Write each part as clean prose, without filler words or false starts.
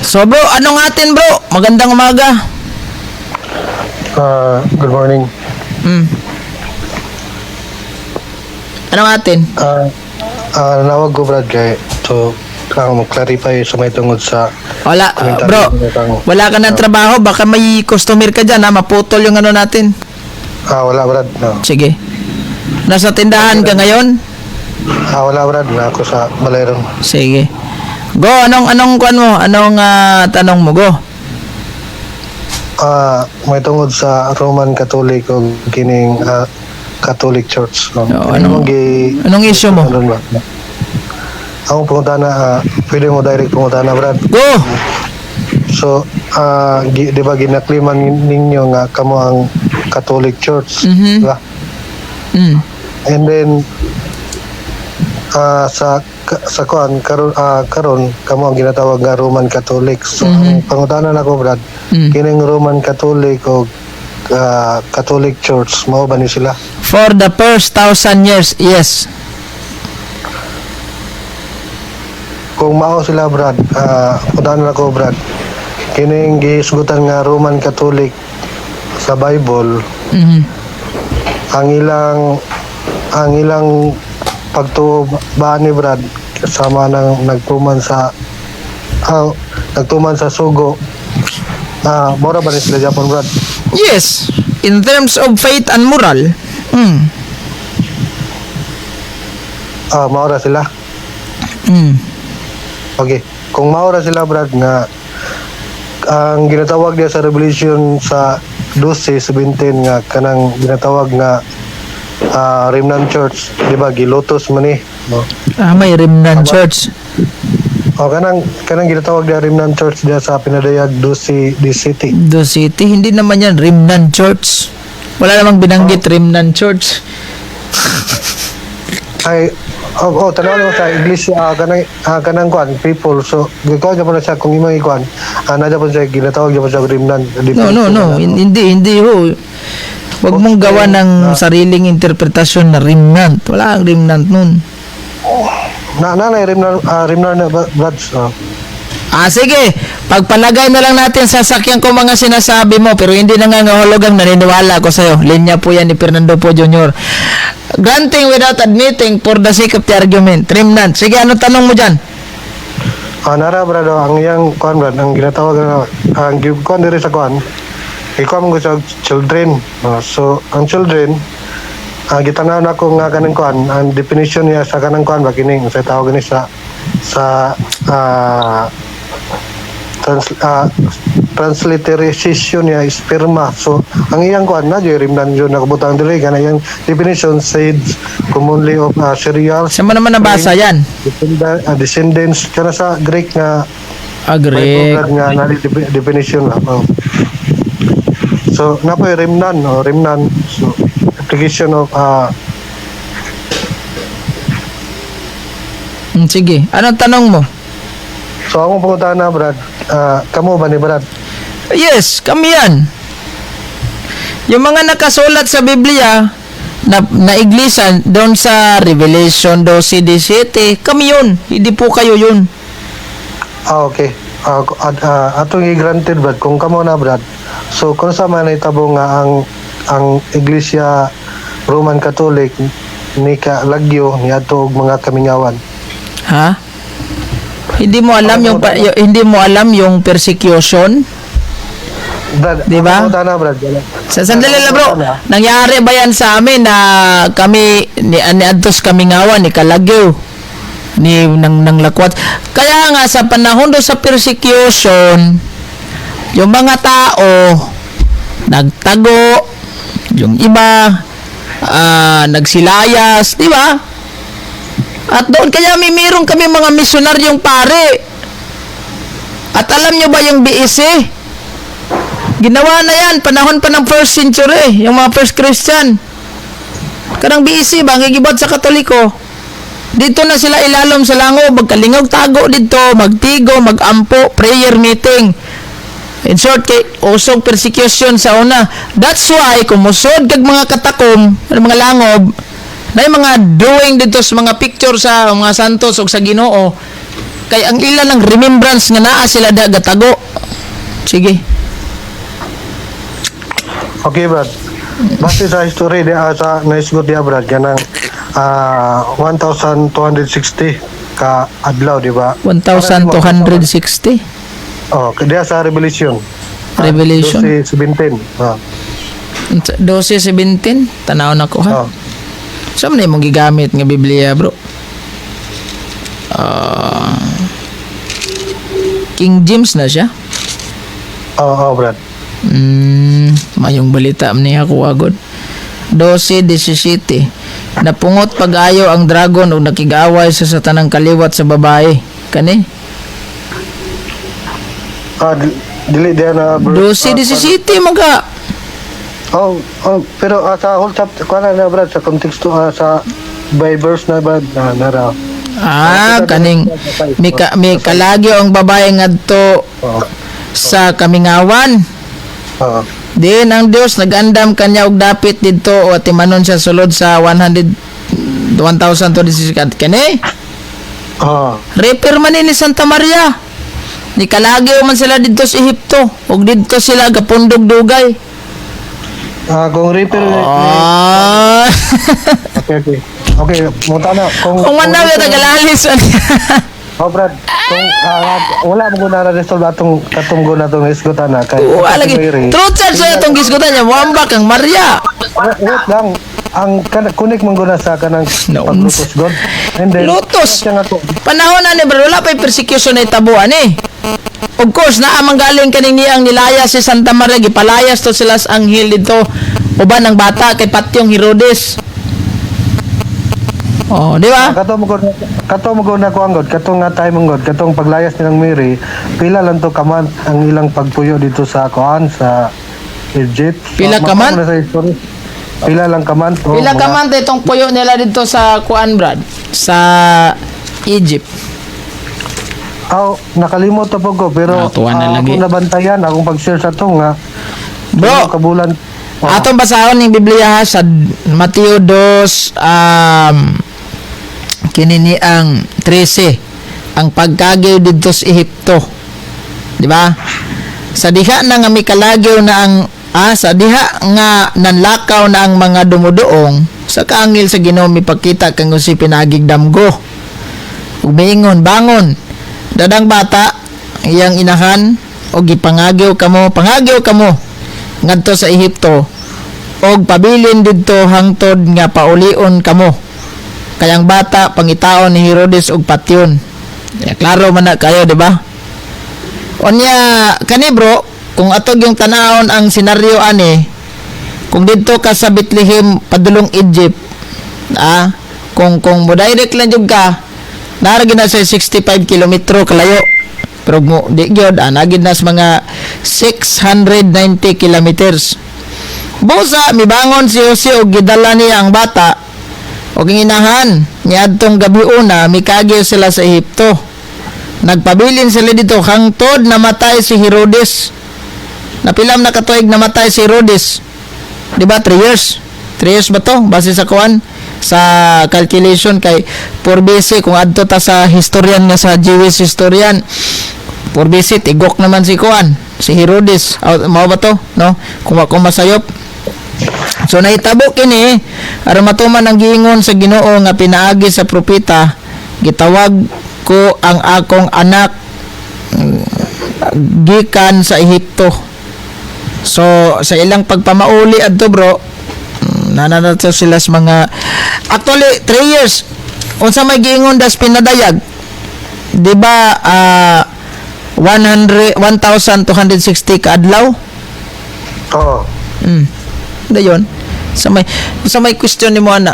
So bro, anong atin, bro? Magandang umaga. Good morning. Anong atin? Nawag ko, Brad, kay to kang mag-clarify sa may tungod sa Wala, komentaryo bro. niyo kang- Wala ka ng trabaho, baka may customer ka dyan, ha? Maputol yung ano natin. Wala, Brad. No. Sige. Nasa tindahan ka ngayon? Wala, Brad, na ako sa balay ron. Sige. Go, anong anong kuan mo? Anong tanong mo? Go. May tungod sa Roman Catholic o kining Catholic Church. No? Oo, Kini mong anong issue mo? Ano ba? Ako pumunta na, pwede mo direct pumunta na, Brad. Go. So, di ba ginakliman ninyo nga kamo ang Catholic Church? Mhm. Di ba? Mm. And then sa kuan karon, karon kamo ang ginatawag nga Roman Catholic. So ang pangutana nako, Brad, kining Roman Catholic o Catholic Church, mao ba ni sila? For the first 1,000 years, yes. Kung mao sila, Brad, pangutana nako, Brad. Kining gihisgutan nga Roman Catholic sa Bible, ang ilang pagtuo ba ni, Brad, kasama ng nagtuman sa sugo, mora ba ni sila Japon, Brad? Yes. In terms of faith and moral. Maura sila. Okay, kung maura sila, Brad, nga ang ginatawag niya sa Revelation sa 12:17 nga kanang ginatawag nga Remnant Church, di ba gilutos man ni, no? Ah, may Remnant Church. O kanang kanang ginatawag niya Remnant Church diya sa Pinadayag 12 di City. The City. Hindi naman yan Remnant Church. Wala namang binanggit Remnant Church. Ay, oh, tanaw mo sa iglesia, kanang kuan people, so gikuan jud na siya kung imong ikuan, na po siya ginatawag jud siya remnant. No. Hindi, hindi ho. Huwag mong gawa ng sariling interpretasyon na remnant. Wala ang remnant nun. Na na na remnant, remnant na Brads. Ah, sige. Pagpalagay na lang natin sa sakyan ko mga sinasabi mo, pero hindi nangangahulugang naniniwala ko sa'yo. Linya po yan ni Fernando Poe Jr. Granting without admitting for the sake of the argument. Remnant. Sige, ano tanong mo dyan? Nara, brado, ang iyang kuan, Brad, ang ginatawag na ang kuan diri sa kuan, ikuan mo sa children. So ang children, gitanaw na ko nga kanang kuan, ang definition niya sa kanang kuan ba kining sa tawag ni sa sa transliteration niya is sperma. So ang iyang kuan na jud remnant jud nakabutang diri kana iyang definition, seeds commonly of cereals. Saan mo naman nabasa yan? Descendants kana sa Greek nga Ah, Bible, Greek. Brad, nga na definition lang. Oh. So napoy remnant, oh, remnant, so application of Sige. Anong tanong mo? So akong pangutan na, Brad, kamo ba ni, Brad? Yes, kami yan. Yung mga nakasulat sa Biblia na iglesia doon sa Revelation 12:17, kami yun. Hindi po kayo yun. Ah, okay. Atong i-granted, Brad, kung kamo na, Brad. So kung sa man itabo nga ang Iglesia Roman Catholic ni ka lagyo niadto og mga kamingawan? Ha? Hindi mo alam yung persecution? Brad, Di ba? ang pangutan na, Brad. Sa sandali lang, bro. Nangyari ba yan sa amin na kami ni adtos kamingawan ni kalagyo ni nang lakwat? Kaya nga sa panahon do sa persecution, yung mga tao nagtago, yung iba nagsilayas, di ba? At doon kaya may meron kami mga misyonaryong pare. At alam nyo ba yung BEC? Ginawa na yan, panahon pa ng first century, yung mga first Christian. Kanang BEC ba, ang gigibot sa Katoliko. Dito na sila ilalom sa langob, magkalingog tago dito, magtigo, magampo, prayer meeting. In short, kay usog persecution sa una. That's why, kung musod kag mga katakom, ano, mga langob, na yung mga drawing dito sa mga picture sa mga santos o sa Ginoo, Kay ang ila lang remembrance nga naa sila da gatago. Sige. Okay, Brad. Base sa history di sa naisgot diya, Brad, kanang 1,260 ka adlaw, di ba? 1,260. Oh, diya sa Revelation. Revelation. 12:17. Ah. 12:17. Tanaw na ko ha. Oh. Saan man imong gigamit nga Biblia, bro? Ah, King James na siya. Oh, Brad. Mayong balita man niya ako agod. 12:17. Napungot pag-ayo ang dragon ug nakig-away sa tanang kaliwat sa babae. Kani? Ah, dili diya na 12:17 mga. Oh, pero sa whole chapter kuan na, Brad, sa konteksto sa by verse na ba na nara. Ah, kaning may kalagyo ang babae ngadto sa kamingawan. Oh. Din ang Dios nagandam kanya og dapit didto o timanon siya sulod sa 100 1,026 kani. Oh. Repair man ni Santa Maria. Ni kalagyo man sila didto sa Ehipto ug didto sila gapundog dugay. Kung repair Ah. Okay. Okay, munta na kung Kung man na tagalalis. Oh, Brad, kung wala mo na resolve atong katong go na tong isgutan na kay Wala lagi. Truth sa itong gisgutan niya, muambak ang Maria. Wait lang, ang kunik man guna sa kanang No. paglutos god. And then Lutos. siya nga ko. Panahon na ni bro, wala pa'y persecution na itabuan eh. Of course, naa manggaling kaning niyang nilaya si Santa Maria, gipalayas to sila sa anghel dito. Uban ang bata kay Patyong Herodes. Oh, di ba? Kato mo na ko ang god, katong nga time ang god, katong paglayas nilang Mary, pila lang to ka month ang ilang pagpuyo dito sa kuan sa Egypt. So, Pila ka makuha month? na sa history. Pila lang ka month. Oh, Pila ka mga- man itong puyo nila dito sa kuan, Brad? Sa Egypt. Aw, nakalimot na po ko pero Natuwa na lagi. akong nabantayan, akong pag-share sa to nga Bro, kabulan. Oh, atong basahon yung Biblia ha, sa Mateo 2 kini ni ang 13, ang pagkagyo didto sa Ehipto. Di ba? Sa diha na nga mikalagyo na ang sa diha nga nanlakaw na ang mga dumuduong sa kaangil sa Ginoo mipakita kang si pinagig damgo. Ug miingon, "Bangon, dadang bata iyang inahan og gipangagyo kamo, pangagyo kamo ngadto sa Ehipto og pabilin didto hangtod nga paulion kamo. Kay ang bata pangitaon ni Herodes og patyon." Ya, klaro man na kayo, di ba? Unya kani, bro, kung atog yung tanawon ang senaryo ani, kung didto ka sa Bethlehem padulong Egypt, kung mo direct lang jud ka, naa ra gyud na sa 65 kilometro kalayo. Pero mo di gyud anagid na sa mga 690 kilometers. Busa mibangon si Jose og gidala niya ang bata og ang inahan niadtong gabi una mikagyo sila sa Ehipto. Nagpabilin sila dito hangtod namatay si Herodes. Napilam na katuig namatay si Herodes? Di ba 3 years? 3 years ba to? Base sa kuan sa calculation kay 4 BC kung adto ta sa historian nga sa Jewish historian, 4 BC tigok naman si kuan si Herodes. Aw, mao ba to, no? Kung ako masayop. So nahitabo kini aron matuman ang giingon sa Ginoo nga pinaagi sa propeta, "Gitawag ko ang akong anak gikan sa Ehipto." So sa ilang pagpamauli adto, bro, nananato sila sa mga actually 3 years. Unsa may giingon das pinadayag? Di ba 100 1,260 kaadlaw? Oo. Dayon. Sa may question nimo ana.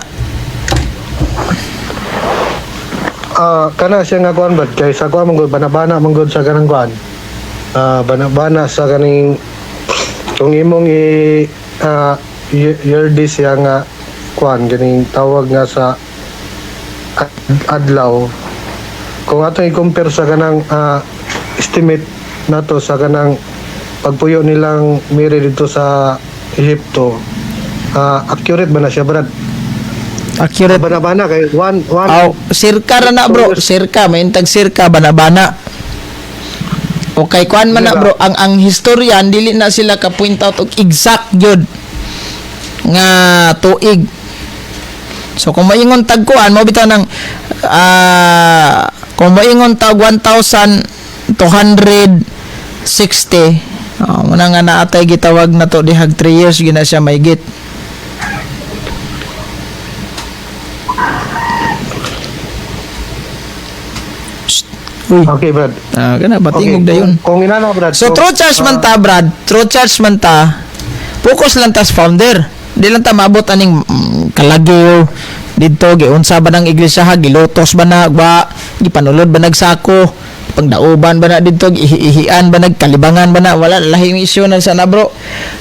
Kana siya nga kuan ba kay sa kuan man gud bana-bana man gud sa kanang kuan. Bana-bana sa kaning kung imong i year this siya nga kuan ganing tawag nga sa adlaw kung atong i-compare sa kanang estimate nato sa kanang pagpuyo nilang Mary dito sa Ehipto, accurate ba na siya, Brad? Accurate. Bana-bana kay one one Aw, circa ra na, bro, circa, may intag circa bana-bana. Okay, kuan man na, Di ba? bro, ang historian dili na sila ka point out og exact gyud nga tuig. So kung maingon tag kuan mo bitaw ng kung maingon tag 1260, oh, muna nga naatay gitawag na to dihag 3 years gina siya mahigit. Shh. Uy. Okay, Brad. Ah, kana batingog Okay, dayon. kung inana, Brad. So true church man ta, Brad, true church man ta. Focus lang tas founder. Di lang ta maabot aning kalagyo didto giunsa ba ng iglesia ha, gilutos ba na ba, gipanulod ba nagsako, pangdauban ba na didto, ihi-ihian ba, nagkalibangan ba na, wala lahing issue na sana, bro.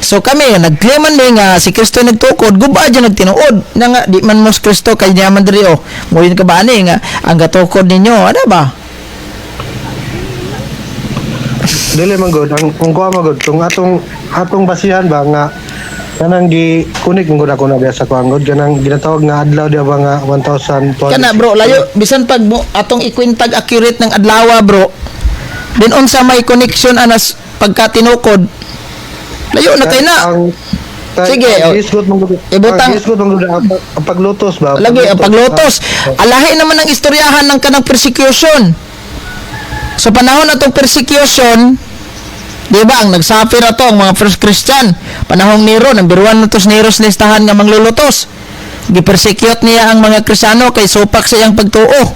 So kami nagclaim man mi nga si Kristo nagtukod, guba dyan nagtinuod na nga di man mo si Kristo kay niya man diri oh. Muin ka ba ani nga ang gatukod ninyo ano ba? Dili man gud ang kung kuha man gud kung atong atong basihan ba nga kanang gi kunik man gud ako na biya sa kuha gud kanang ginatawag nga adlaw di ba nga 1200. Kana, bro, layo bisan pag mo atong ikwintag accurate ng adlaw, bro. Then unsa may connection anas pagka tinukod? Layo na kay na. Ang Sige, ang oh. gisgot man gud Ibutang- ang gisgot man gud ang paglutos ba. Lagi ang paglutos. Alahi naman ang istoryahan ng kanang persecution. Sa panahon atong persecution, di ba, ang nagsuffer ato ang mga first Christian. Panahong Nero, nang biruan na tos Nero sa listahan nga manglulutos. Gipersecute niya ang mga Kristiyano kay supak sa iyang pagtuo.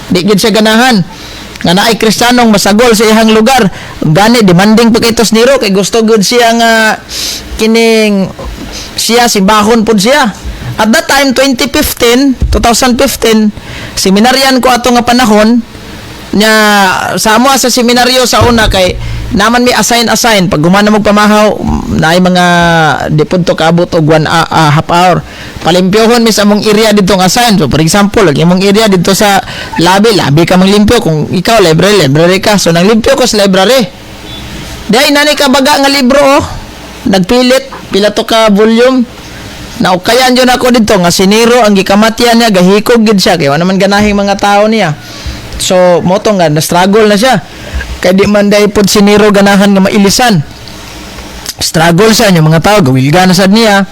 Di gid siya ganahan nga naay Kristiyanong masagol sa iyang lugar. Gani demanding pa kay tos Nero kay gusto gud siya nga kining siya simbahon pud siya. At that time 2015, 2015, seminaryan ko ato nga panahon nya sa amo sa seminaryo sa una kay naman mi assign assign pag gumana mo pamahaw naay mga di pud to kaabot og 1 half hour, palimpyohon mi sa among area didto nga assign. So for example, ang imong area didto sa labi, labi ka manglimpyo. Kung ikaw library, library ka. So nanglimpyo ko sa library. Dahil nani ka baga nga libro oh. Nagpilit pila to ka volume. Naukayan yun ako dito nga si Nero ang gikamatyan niya, gahikog gid siya kay wala man ganahing mga tao niya. So mo to nga na struggle na siya. Kay di man dai pod si Nero ganahan nga mailisan. Struggle siya yung mga tao gawilga na sad niya.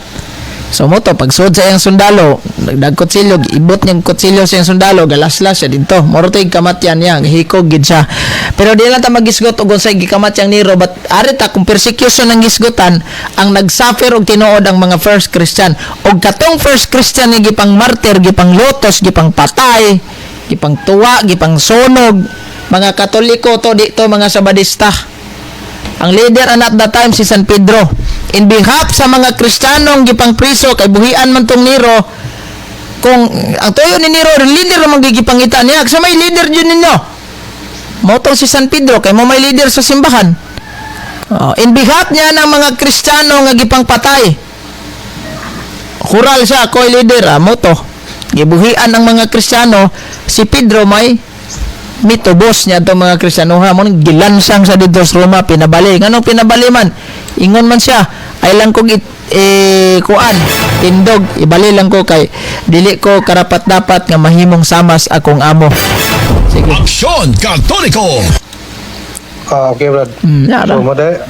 So mo to pagsud sa iyang sundalo, nagdag kutsilyo, giibot niyang kutsilyo sa iyang sundalo, galaslas siya didto. Moro to kamatyan niya, gahikog gid siya. Pero di lang ta magisgot og unsay gikamatyan Nero, but ari ta kung persecution ang gisgutan, ang nagsuffer og tinuod ang mga first Christian. Og katong first Christian ni gipang martyr, gipang lotos, gipang patay, gipang tuwa, gipang sunog. Mga Katoliko to, di to mga Sabadista. Ang leader at that time si San Pedro. In behalf sa mga Kristiyanong gipang priso kay buhian man tong Nero, kung ang tuyo ni Nero, leader ang gigipangita niya. Sa may leader yun ninyo. Mao tong si San Pedro kay mo may leader sa simbahan. Oh, in behalf niya ng mga Kristiyano nga gipang patay. Hural siya, ako'y leader, mo to. Gibuhian ang mga Kristiyano, si Pedro may mitubos niya itong mga Kristiyano ha mo gilansang sa dito sa Roma, pinabali. Nganong pinabali man? Ingon man siya ay lang kog eh, kuan tindog, ibali lang ko kay dili ko karapat dapat nga mahimong samas akong amo. Sige. Aksyon Katoliko! Ah, okay, Brad. Yara. So mo dai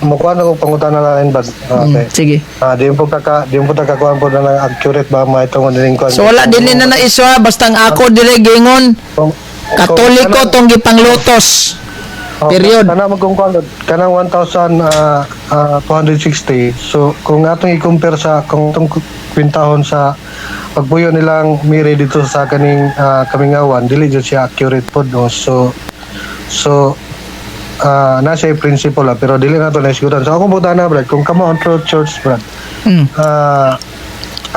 mo kuha na ko pangutana na rin, Brad. Ah, okay. Sige. Ah, di mo ka kuan po na lang accurate ba maitong dining kuan. So wala dili na na iso ha, basta ang ako dire gingon Katoliko tong gipanglutos. Period. Kana mag kung kuan kanang 1260. So kung atong i-compare sa kung atong kwintahon sa pagpuyo nilang Mary dito sa kaning Kamingawan, dili jud siya accurate pod, no. So na siya principle lah, pero dili na to na isgutan. So akong na, Brad, kung kamo ang true church, Brad.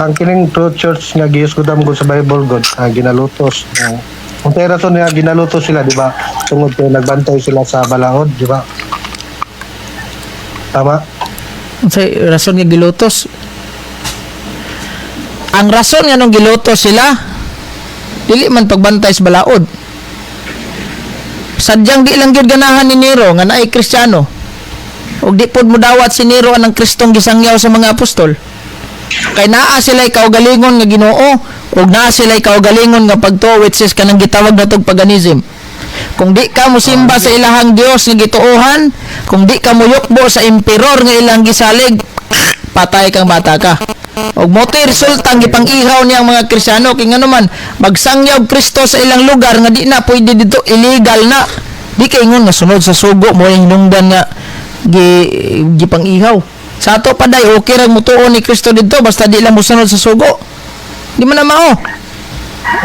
Ang kining true church nga gihisgutan mo sa Bible god, ginalutos. Kung kaya rason nga ginalutos sila, di ba? Tungod kay nagbantay sila sa balaod, di ba? Tama? Unsay rason nga gilutos? Ang rason nga nung gilutos sila dili man pagbantay sa balaod. Sadyang di lang gyud ganahan ni Nero nga naay Kristiyano. Ug di pod modawat si Nero anang Kristong gisangyaw sa mga apostol. Kay naa sila kaugalingon nga Ginoo ug naa sila kaugalingon nga pagtuo, which is kanang gitawag natog paganism. Kung di ka mosimba sa ilahang Dios nga gituohan, kung di ka moyukbo sa emperor nga ilang gisalig, patay kang bata ka. Og mao to'y resulta ang gipang-ihaw niyang mga Kristiyano, kay ngano man magsangyaw Kristo sa ilang lugar nga di na pwede dito, illegal na. Di kay ingon nga sunod sa sugo mo yung hinungdan nga gipang-ihaw. Sa ato pa day, okay ra mutuo ni Kristo didto basta di lang mosunod sa sugo. Di man na mao.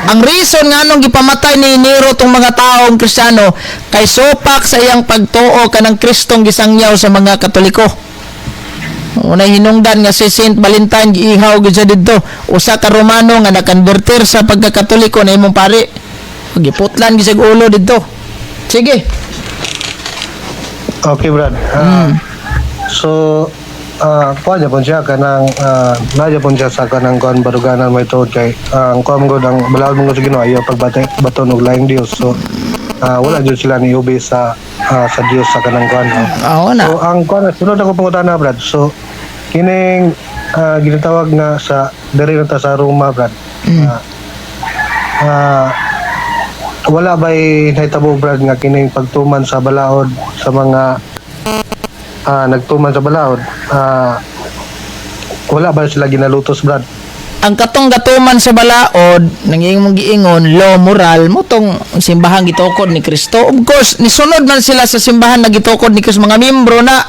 Ang reason nga anong gipamatay ni Nero tong mga taong Kristiyano kay sopak sa iyang pagtuo kanang Kristong gisangyaw sa mga Katoliko. Unay hinungdan nga si Saint Valentine giihaw gyud siya didto. Usa ka Romano nga nakonvertir sa pagkakatoliko na imong pari. Giputlan gyud siya ulo didto. Sige. Okay, Brad. So, kuha niya po siya kanang naa pon siya sa kanang kuan baruganan may tuod kay ang kuan mo ang balaod mo sa Ginoo ayaw pagbate baton og laing Dios. So, wala jud sila ni ubi sa Dios sa kanang kuan. Oo na. So, ang kuan sunod ako pangutana, Brad. So, kining ginatawag nga sa diri na ta sa Roma, Brad. Wala ba'y nahitabo, Brad, nga kining pagtuman sa balaod sa mga nagtuman sa balaod, wala ba sila ginalutos, Brad? Ang katong gatuman sa balaod nang imong giingon law moral mo tong simbahan gitukod ni Kristo. Of course, nisunod man sila sa simbahan na gitukod ni Kristo, mga membro na.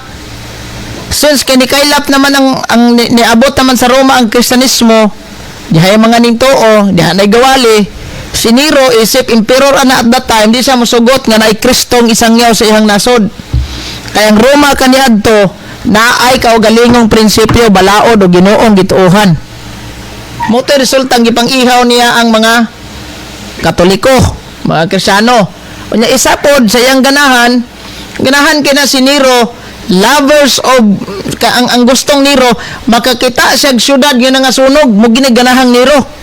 Since kay nikaylap naman ang niabot naman sa Roma ang Kristiyanismo, diha yung mga ningtuo, diha na'y gawali. Si Nero isip emperor ana at that time, di siya mosugot nga naay Kristong isangyaw sa iyang nasod. Kay ang Roma kaniadto naay kaugalingong prinsipyo, balaod o Ginoong gituohan. Mo to'y resultang gipang-ihaw niya ang mga Katoliko, mga Kristiyano. Unya isa pod sa iyang ganahan, ganahan kina si Nero, lovers of ka, ang gustong Nero makakita siya og syudad nga nangasunog mo giniganahang Nero.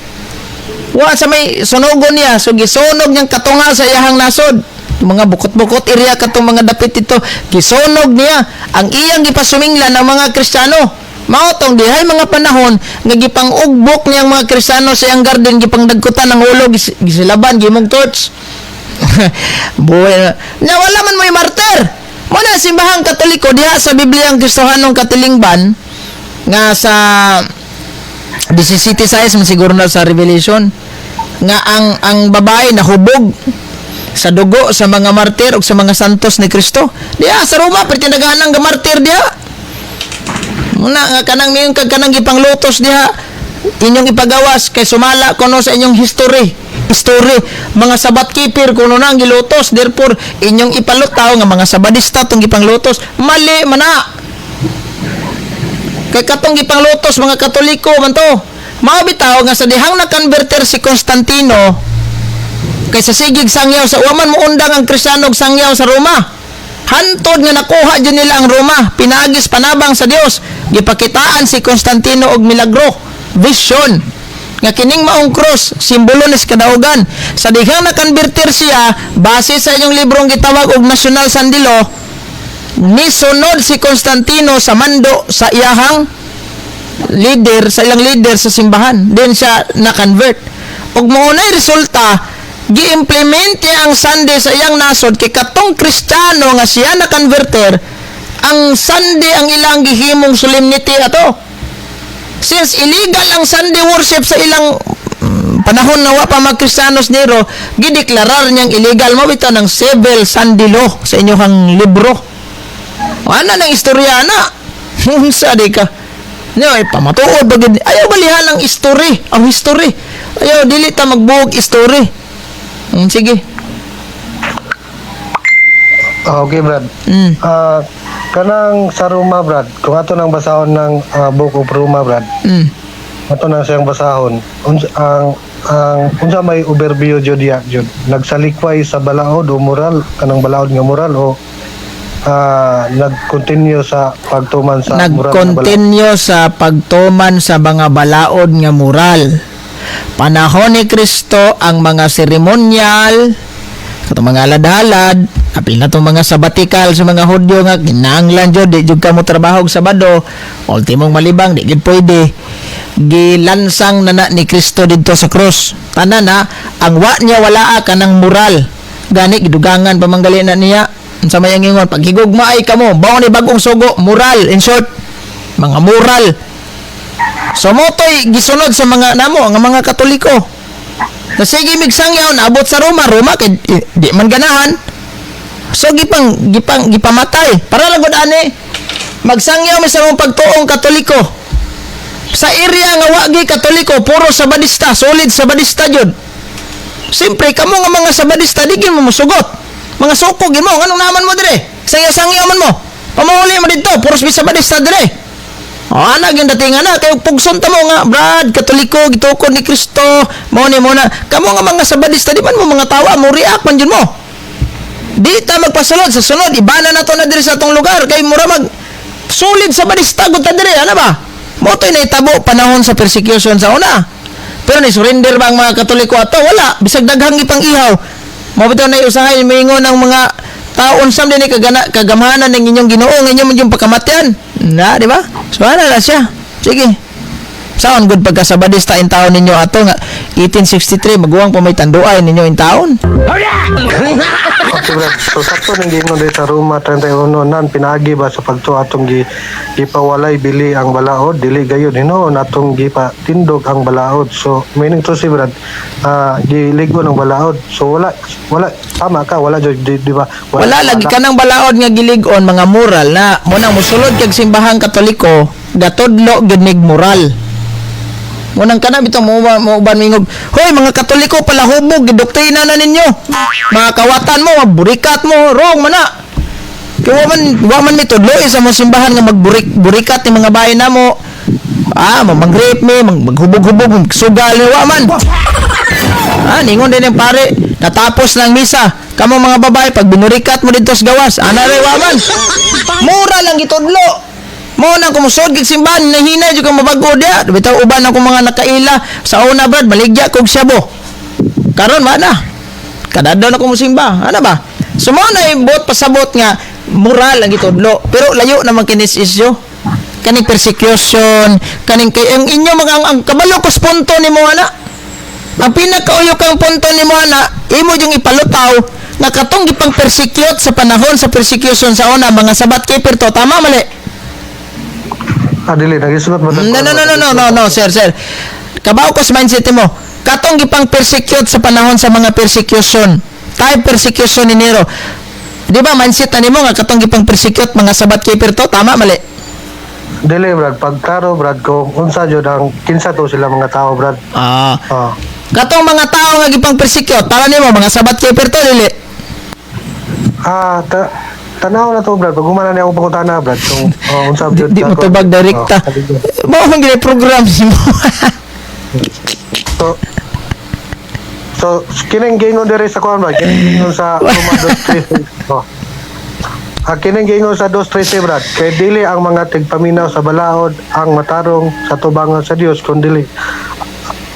Wa sa may sunogon niya, so gisunog niyang katunga sa iyahang nasod. Yung mga bukot-bukot area katong mga dapit ito, gisunog niya ang iyang gipasuminglan ng mga Kristiyano. Mao tong dihay mga panahon nga gipang-ugbok niyang mga Kristiyano sa iyang garden, gipangdagkutan ng ulo, gisilaban, gimong torch. Buhay na. Na wala man mo'y martyr. Mo na simbahang Katoliko diha sa Biblia ang Kristohanong katilingban nga sa 17 size man siguro na sa Revelation nga ang babae nahubog sa dugo sa mga martir o sa mga santos ni Kristo. Diha sa Roma pertinagahan ang martir diha. Muna nga kanang miyon kag kanang gipanglutos diha inyong ipagawas kay sumala kuno sa inyong history. History mga Sabbath keeper kuno na ang gilutos, therefore inyong ipalutaw nga mga Sabadista tong gipanglutos, mali man na. Kay katong gipanglutos mga Katoliko man to. Mao bitaw nga sa dihang nakonverter si Constantino kay sa sigig sangyaw sa waman mo undang ang Kristiyano og sangyaw sa Roma. Hantod nga nakuha dyan nila ang Roma, pinaagis panabang sa Dios, gipakitaan si Constantino og milagro, vision nga kining maong cross simbolo ni sa kadaugan. Sa dihang nakonverter siya, base sa inyong librong gitawag og National Sunday Law, nisunod si Constantino sa mando sa iyahang leader, sa ilang leader sa simbahan. Then siya na-convert. Ug mao nay resulta, gi-implement niya ang Sunday sa iyang nasod kay katong Kristiyano nga siya na-converter, ang Sunday ang ilang gihimong solemnity ato. Since illegal ang Sunday worship sa ilang panahon na wa pa magkristiyanos Nero, gideklarar niyang illegal mo ito ng civil Sunday law sa inyong libro. Ano nang istorya na? Unsa di ka? No, ay pamatuod ba gid? Ayaw balihan ang history, ang history. Ayaw dili ta magbuog history. Sige. Ah, okay, Brad. Kanang sa Roma, Brad, kung ato nang basahon ng Book of Roma, Brad, ato nang siyang basahon, unsa ang unsa may overview jud diya jud? Nagsalikway sa balaod o moral, kanang balaod nga moral o nag-continue sa pagtuman sa moral nga balaod? Nag-continue sa pagtuman sa mga balaod nga moral. Panahon ni Kristo ang mga seremonyal, katong mga alad-alad, apil na tong mga sabbatical sa mga Hudyo nga kinahanglan jud di jud ka mo trabaho og Sabado, ultimong malibang di gid pwede. Gilansang na na ni Kristo didto sa krus. Tanan na ang wa niya walaa kanang moral. Gani gidugangan pa man gali na niya. Unsa may ang ingon, paghigugma ay kamo, bao ni bagong sugo, moral in short, mga moral. So motoy gisunod sa mga namo nga mga Katoliko. Na sige migsangyaw naabot sa Roma, Roma kay di man ganahan. So gipang gipang gipamatay. Para lang gud ani magsangyaw mi sa among pagtuong Katoliko. Sa area nga wa gyud Katoliko, puro Sabadista, solid Sabadista jud. Siyempre kamo nga mga Sabadista di gyud mo mosugot. Mga suko gyud mo, nganong naman mo dire? Sangyaw-sangyaw man mo. Pamuhuli mo didto, puro Sabadista dire. O ana gyud dating ana kay pugson ta mo nga Brad Katoliko gitukod ni Kristo mao ni mo na kamo nga mga Sabadista di man mo mga tawa mo react man jud mo. Di ta magpasulod sa sunod ibana na to na diri sa atong lugar kay mura mag solid Sabadista gud ta diri ana ba? Mo to'y nahitabo panahon sa persecution sa una. Pero ni surrender ba ang mga Katoliko ato? Wala, bisag daghang ipang ihaw. Mao bitaw na usahay moingon ang mga taon sam dinhi kagana kagamhanan ng inyong Ginoo nga inyo man yung pagkamatyan. Na, di ba? So ana na siya. Sige. Saon gud pagka Sabadista in taon ninyo ato nga 1863 maguwang pa may tanduay ninyo in taon. Okay, Brad. So sakto ning giingon diri sa Roma 31 nan pinaagi ba sa pagtuo atong gipawalay bili ang balaod, dili gayud hinuon atong gipatindog ang balaod. So meaning to say, Brad, giligo ng balaod. So wala wala tama ka, wala jud di ba? Wala lagi kanang balaod nga gilig-on mga moral na mo nang mosulod kag simbahang Katoliko gatudlo gyud nig moral. Mo nang kana bitaw mo mo uban mingog, "Hoy mga Katoliko palahubog gidoktrina na ninyo. Mga kawatan mo, burikat mo, wrong man na." Kay wa man mitudlo sa mga simbahan nga magburik burikat ni mga bahay namo. Ah, mang-rape mi, maghubog-hubog, magsugal ni wa man. Ah, ningon din yung pare, natapos ng misa. Kamo mga babae, pag binurikat mo dito sa gawas, ana rin wa man. Mura lang gitudlo. Mo nang kumusod gid simbahan, nahinay jud kang mabago diya. Bitaw uban ako mga nakaila sa una brad, baligya kog syabo. Karon wa na. Kadadlaw na ko mosimba. Ana ba? So mo na buot pasabot nga moral ang gitudlo. Pero layo naman kinis issue. Kaning persecution, kaning kay ang inyo mga ang kabalo kos punto nimo ana. Ang pinakauyo kang punto nimo ana, imo yung ipalutaw nga katong gipang persecute sa panahon sa persecution sa una mga Sabbath keeper to, tama mali? Ah, dili nagisulat ba? No, no, no, no, no, no, no, sir, sir. Kabaw ko sa mindset mo. Katong gipang persecute sa panahon sa mga persecution. Type persecution ni Nero. Di ba mindset na nimo nga katong gipang persecute mga Sabbath keeper to, tama mali? Dili Brad, pagklaro Brad kung unsa jud ang kinsa to sila mga tao Brad. Ah. Ah. Katong mga tao nga gipang persecute, para nimo mga Sabbath keeper to dili? Ah, tanaw na to Brad, pag humana niya akong pangutana Brad kung oh, unsa Di, jud di mo tubag direkta. Oh, Mao man gini program nimo. So kining giingon diri sa kuan Brad, kining giingon sa Roma 2:13. Oh. Ah, kining giingon sa 2:13 Brad, kay dili ang mga tigpaminaw sa balaod ang matarong sa tubangan sa Dios kun dili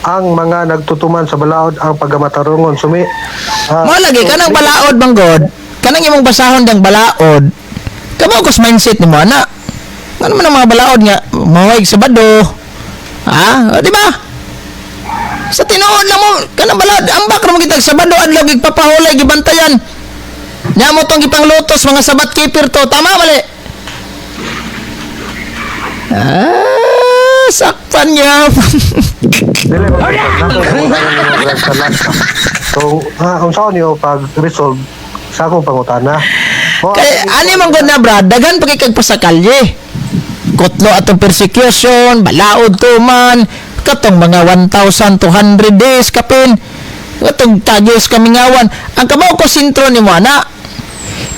ang mga nagtutuman sa balaod ang pagkamatarongon. Sumi Mo lagi kanang balaod bang God? Kanang imong basahon dang balaod. Kabaw kos mindset nimo ana. Ano man ang mga balaod nga mawag Sabado. Ah, o, di ba? Sa tinuod lang mo kanang balaod ambak ra mo kitag Sabado adlaw gigpapahulay gibantayan. Nya mo tong gipanglutos mga Sabbath keeper to. Tama mali? Ah, sakpan niya. Dili ba nako nimo Brad sa last. So, unsa niyo pag resolve sa akong pangutana? Mo Kay ani man gud na Brad, daghan pa kay kag pasakalye. Kutlo atong persecution, balaod tuman, katong mga 1,200 days kapin. Katong tagos kamingawan. Ang kabaw ko sintro nimo ana.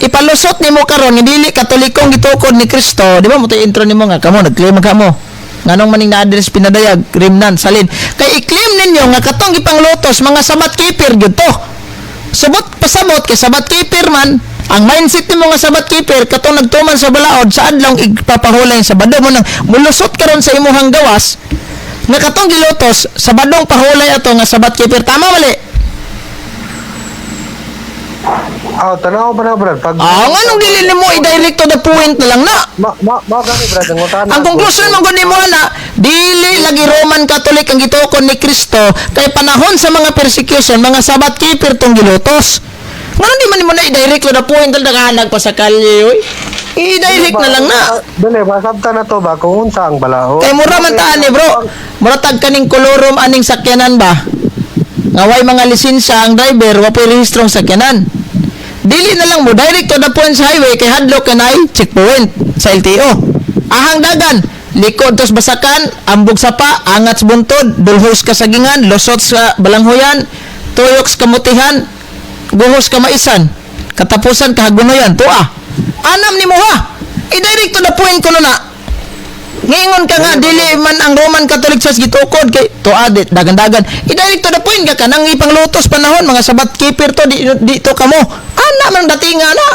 Ipalusot nimo karon nga dili Katolikong gitukod ni Kristo, di ba mo to intro nimo nga kamo nag-claim ka mo. Nganong maning na-address pinadayag, remnant, salin. Kay i-claim ninyo nga katong gipanglutos mga Sabbath keeper gyud to. Subot pasabot kay Sabbath keeper man, ang mindset nimo nga Sabbath keeper katong nagtuman sa balaod sa adlong igpapahulay sa Sabado mo nang mulusot karon sa imuhang gawas nga katong gilutos Sabadong pahulay ato nga Sabbath keeper, tama mali? Ah, tanaw pa na, brad. Pag Ah, nganong dili nimo i-direct to the point na lang na? Ma ma ma gani, brad, ang utana. Ang conclusion man gud nimo ana, dili lagi Roman Catholic ang gitukod ni Kristo kay panahon sa mga persecution, mga Sabbath keeper tong gilutos. Ngano di man nimo na i-direct to the point, naghanag pa sa kalye, oy? I-direct na lang na. Dili, masabta na to ba kung unsa ang balaod. Kay mura man taan ni, bro. Mura tag kaning kolorom aning sakyanan ba? Nga way mga lisensya ang driver, wa pay rehistrong sakyanan. Dili na lang mo direct to the point sa highway kay hadlok kanay checkpoint sa LTO. Ahang dagan, likod tos basakan, ambog sapa, angat sa buntod, dulhos kasagingan, lusot sa balanghoyan, tuyok sa kamutihan, guhos kamaisan, katapusan kahagunoyan, tuwa. Anam ni mo ha. I-direct to the point ko na. Ngingon ka nga dili man ang Roman Catholic Church gitukod kay tuad dagan-dagan. I-direct to the point ka kanang ipanglutos panahon mga Sabbath keeper to di, dito kamo. Ana man datinga na.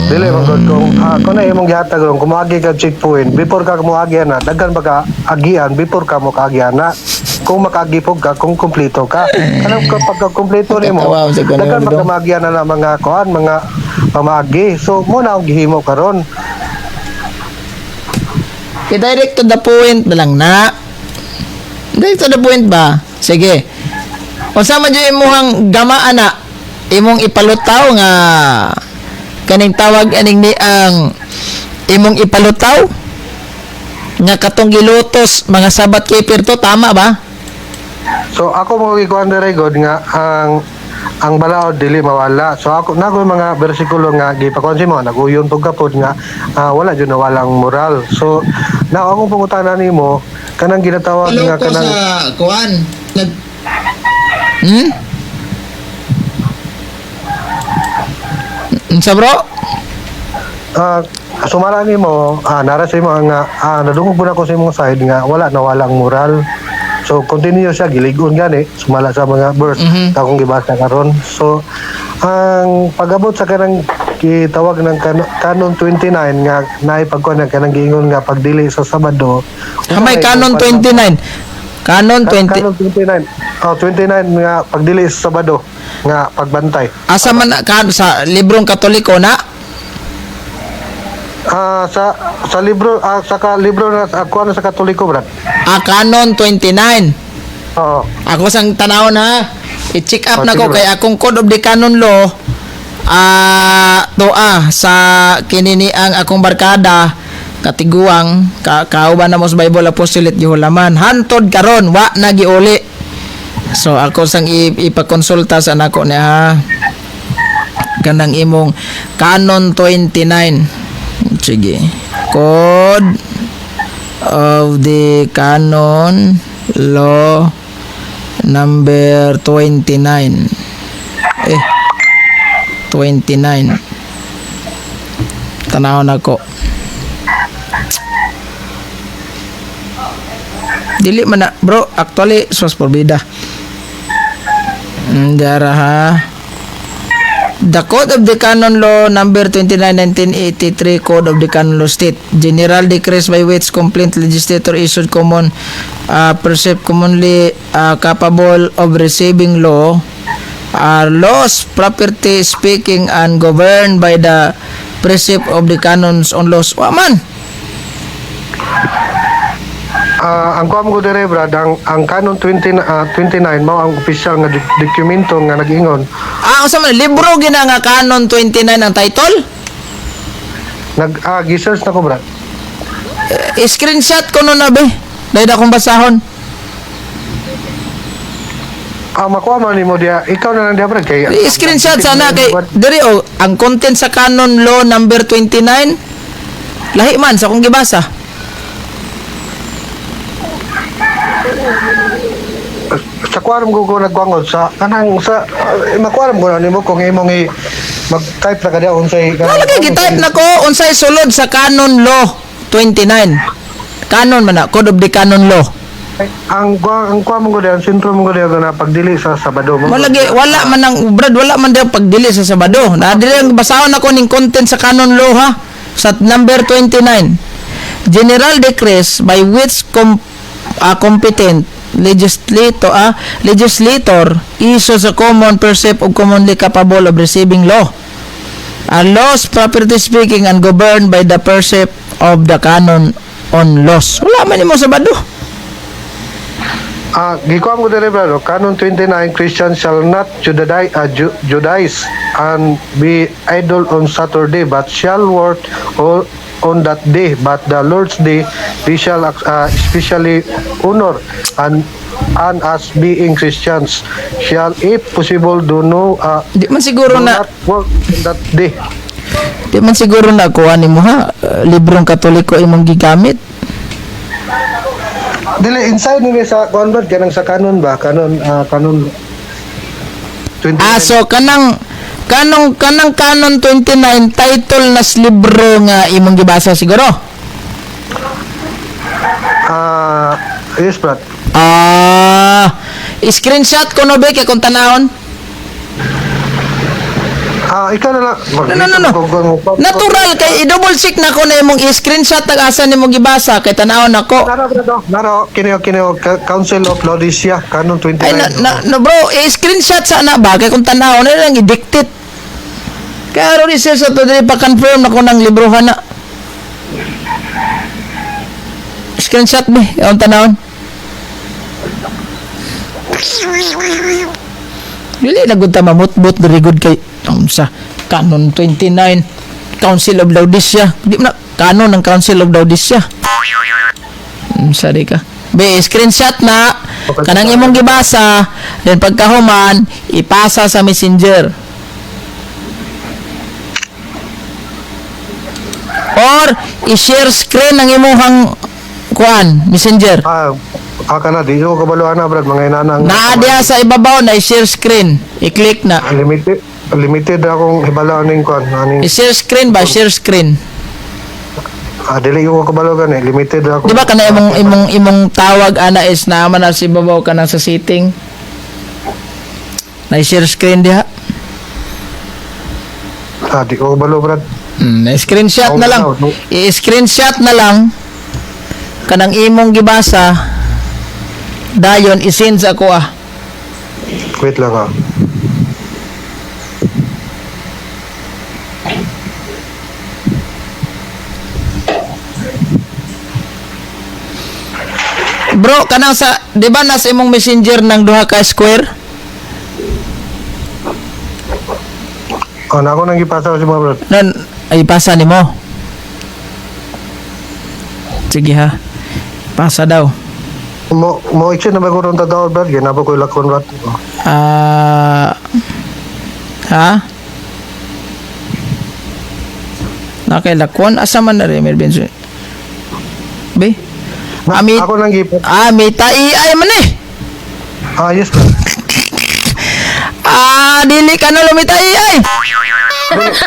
Dili man gud kung na imong gihatag ron, kung moagi ka checkpoint, before ka moagi na, daghan ba ka agian before ka mo kaagian na. Kung makaagi pug ka, kung kumpleto ka. Kanang kapag ka kumpleto nimo, Katawa sa ganun, daghan ba ka dong. maagian na mga kuan, mga pamaagi. So mo na ang gihimo karon. I-direct to the point na lang na. Direct to the point ba? Sige. Unsa man jud imong gama ana, imong ipalutaw nga kaning tawag aning ni ang imong ipalutaw nga katong gilutos mga Sabbath keeper to, tama ba? So ako mo gikuan dere god nga ang balaod dili mawala. So ako na ko mga bersikulo nga gipakuan si mo naguyon pug kapod nga wala jud nawala ang moral. So na akong pangutana nimo kanang ginatawag nga kanang kuan. Nag Hmm? Unsa, bro? Sumala nimo, nara sa imo nga nadungog po na ko sa imong side nga wala nawala ang moral. So continue siya giligon gani sumala sa mga verse akong gibasa karon. So ang pag-abot sa kanang gitawag ng Canon 29 nga naay pagkuan nga kanang giingon nga pagdili sa Sabado. May Canon 29. Canon 20. Canon 29. Oh, 29 nga pagdili sa Sabado nga pagbantay. Asa man na sa librong Katoliko na? Sa libro, sa ka, libro na ako ano sa Katoliko, brad. Ah, Canon 29. Oo. Ako sang tanaw na. I-check up Oh, na ko sige, kay akong Code of the Canon Law toa sa kinini ang akong barkada katiguang ka kauban na mo sa Bible Apostolate gihulaman hantod karon wa na giuli. So ako sang ipakonsulta sa nako niya ha, kanang imong Canon 29. Sige, Code of the Canon Law number 29, eh, 29. Tanaw na ko, dili man na, bro. Actually, sus porbida. Dara ha. The Code of the Canon Law number 29 1983, Code of the Canon Law state general decrees by which competent legislator issued common precept commonly capable of receiving law are laws properly speaking and governed by the precept of the canons on laws. Wa man. Ang kuha mo ko dire, brad, ang Canon 20, 29 mao ang opisyal nga dokumento nga nag-ingon. Ah, unsa man libro gina nga Canon 29 ang title? Nag gi-search na ko, brad. Eh, screenshot ko no na be. Dahil akong basahon. Makuha man nimo diya. Ikaw na lang diya, brad, kay I-screenshot sana kay diri oh, ang content sa Canon Law number 29 lahi man sa akong gibasa. Sa kuha ko nagwangod sa kanang sa makuha ko na nimo kung imong mag-type na ka diya unsay Wala kay gi-type na ko unsay sulod sa Canon Law 29. Canon man na, Code of the Canon Law. Ang kuha mo ko diya, ang sentro mo ko diya na pagdili sa Sabado mo. Wala gi, wala man ang brad, wala man daw pagdili sa Sabado. Na dili ang basahon ako ning content sa Canon Law ha. Sa number 29. General decrees by which competent Legislator issues a common precept of commonly capable of receiving law. A laws properly speaking and governed by the precept of the canon on laws. Wala man nimo sa bado. Ah, gikuha mo diri, brother. Canon 29, Christians shall not Judaize and be idle on Saturday, but shall work all on that day. But the Lord's day they shall especially honor, and as being Christians shall, if possible, do no Di man siguro do na not work on that day. Di man siguro na kuha nimo ha, librong Katoliko imong gigamit. Dili, inside ni sa kuan, brad, kanang sa canon ba? Canon 29. Ah, so kanang canon 29 title nas libro nga imong gibasa siguro. Ah, yes, brad. Ah, screenshot ko no be kay kung tanawon. Ah, ikaw na lang. No, no, no, no. Natural kay i-double check na ko na imong i-screenshot tag asa nimo gibasa kay tanawon nako. Naro, brad, oh. Naro, kini, Council of Laodicea, Canon 29. Ay na, na, no bro, i-screenshot sa na ba kay kung tanawon na lang i-dictate. Kaya ron sir sa to dili pa confirm na ko ng librohan na. Screenshot be, ang tanawon. Dili na gud ta mamutbot diri gud kay sa Canon 29, Council of Laodicea. Di man na canon ng Council of Laodicea. Sorry ka. Be, screenshot na kanang imong gibasa, then pagkahuman ipasa sa Messenger. Or i-share screen ang imong kuan, Messenger. Ah, kana, di ko kabalo ana, brad, mga inanang. Naa diha sa ibabaw na i-share screen. I-click na. Limited akong hibalo aning kuan, aning I-share screen ba? Share screen. Ah, dili ko kabalo gani, limited ako. Di ba kana imong tawag ana is naa man na sa ibabaw kanang sa setting? Na share screen diha. Ah, di ko kabalo, brad. Na screenshot na lang. I-screenshot na lang kanang imong gibasa, dayon i-send sa ako ah. Wait lang ah. Bro, kanang sa di ba nasa imong Messenger ng duha ka square? Oh, na ako nang gipasa si mga, brad. Nan ay pasa nimo. Sige ha. Pasa daw. Mo extend na ba ko ron tadaw, brad? Ginabo ko ilakon, brad. Oh. Ah, ha? Nakailakon asa man na rin Melvin? Be? Ami Ako nang gipasa. Ah, mita AI man eh. Ah, yes, brad. Ah, dili ka na lumita AI.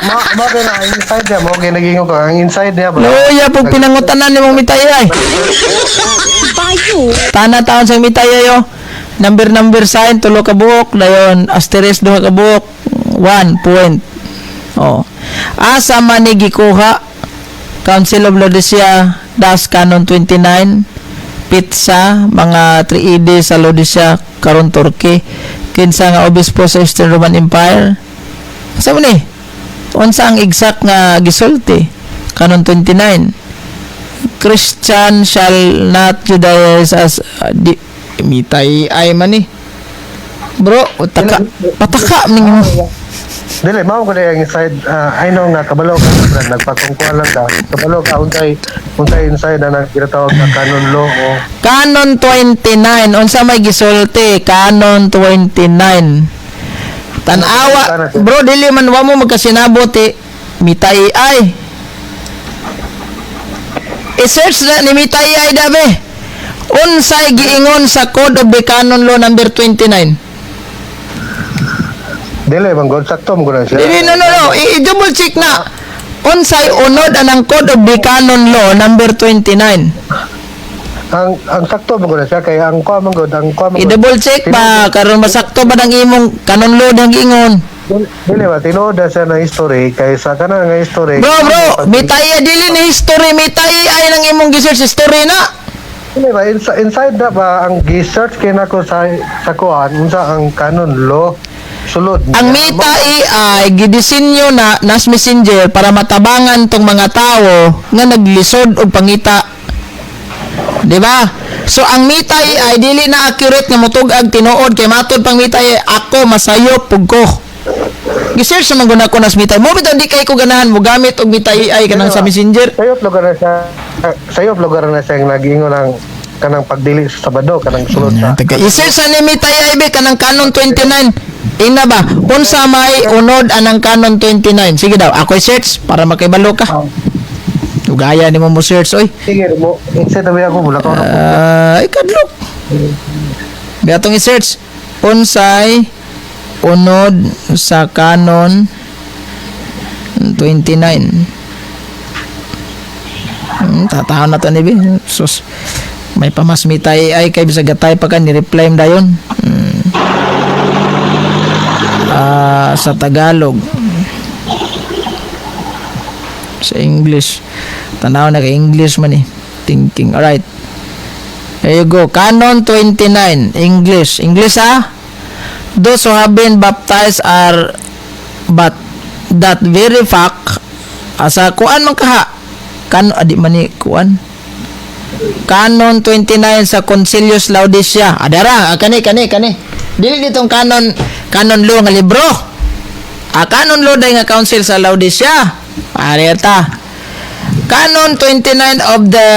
Ma, ma na ang inside niya, mo ginagingo ko ang inside niya, brad. Luya pug pinangutanan nimong mita AI. Tana taon sa mita AI oh. Number number sign tulo ka buok dayon asterisk duha ka buok 1 point. Oh. Asa man ni gikuha Council of Laodicea das Canon 29 pizza mga 3 AD sa Laodicea karon Turkey, kinsa nga obispo sa Eastern Roman Empire sa man ni, unsa ang exact nga gisulti Canon 29, Christian shall not Judaize as di mitay ay man ni bro, utaka pataka ning Dili, mao ko na ang inside. Ah, I know nga kabalo ka, brad, nagpakungkuan lang ka. Kabalo ka unsay inside na nang ginatawag na canon law o Canon 29, unsa may gisulti Canon 29? Tan-awa bro, dili man wa mo magkasinabot eh mitay ay i-search na ni mitay ay dabe unsay giingon sa Code of the Canon Law number 29. Dili bang god sakto mo na siya. Dili, no, no, no. I-double check na. Unsay unod anang Code of the Canon Law number 29. Ang sakto mo na siya kay ang kuan man god, ang kuan man gud. I-double check ba karon masakto ba ng imong canon law ng ingon? Dili ba tinuod na siya na history kay sa kana nga history. Bro, bro, mitay dili ni history, mitay ay nang imong gisearch history na. Hindi ba, inside na ba, ang gi-search kay nako sa kuan, unsa ang canon law, sulod niya. Ang Meta AI gidisenyo na nas Messenger para matabangan tong mga tao nga naglisod og pangita. Di ba? So ang Meta AI dili na accurate nga motug-ag tinuod kay matod pang Meta AI, ako masayop pug ko. Gi-search naman guna ko nas Meta. Mo bitaw di kay ko ganahan mo gamit og Meta AI kanang sa Messenger. Sayop lugar na siya nag-ingon ng kanang pagdili sa Sabado, kanang sulod sa I-search sa ni Meta AI be kanang Canon 29. Ina ba? Unsa may unod anang Canon 29? Sige daw, ako i-search para makibalo ka. Ugaya ni mo mo search oy. Sige mo, exit na ako mula ko. Ah, ikadlok. Biatong i-search unsay unod sa Canon 29. Tatahon na to ni bi. Sus. May pamasmita AI kay bisag gatay pa ka ni reply mo dayon. Ah, sa Tagalog. Sa English. Tanaw na kay English man eh. Thinking. Alright. There you go. Canon 29. English. English ah. Those who have been baptized are but that very fact asa kuan man kaha kan adi man ni kuan Canon 29 sa Concilius Laodicea. Adara, ah, kani kani kani. Dili ditong canon canon law nga libro. Ah, canon law day nga council sa Laodicea. Areta. Canon 29 of the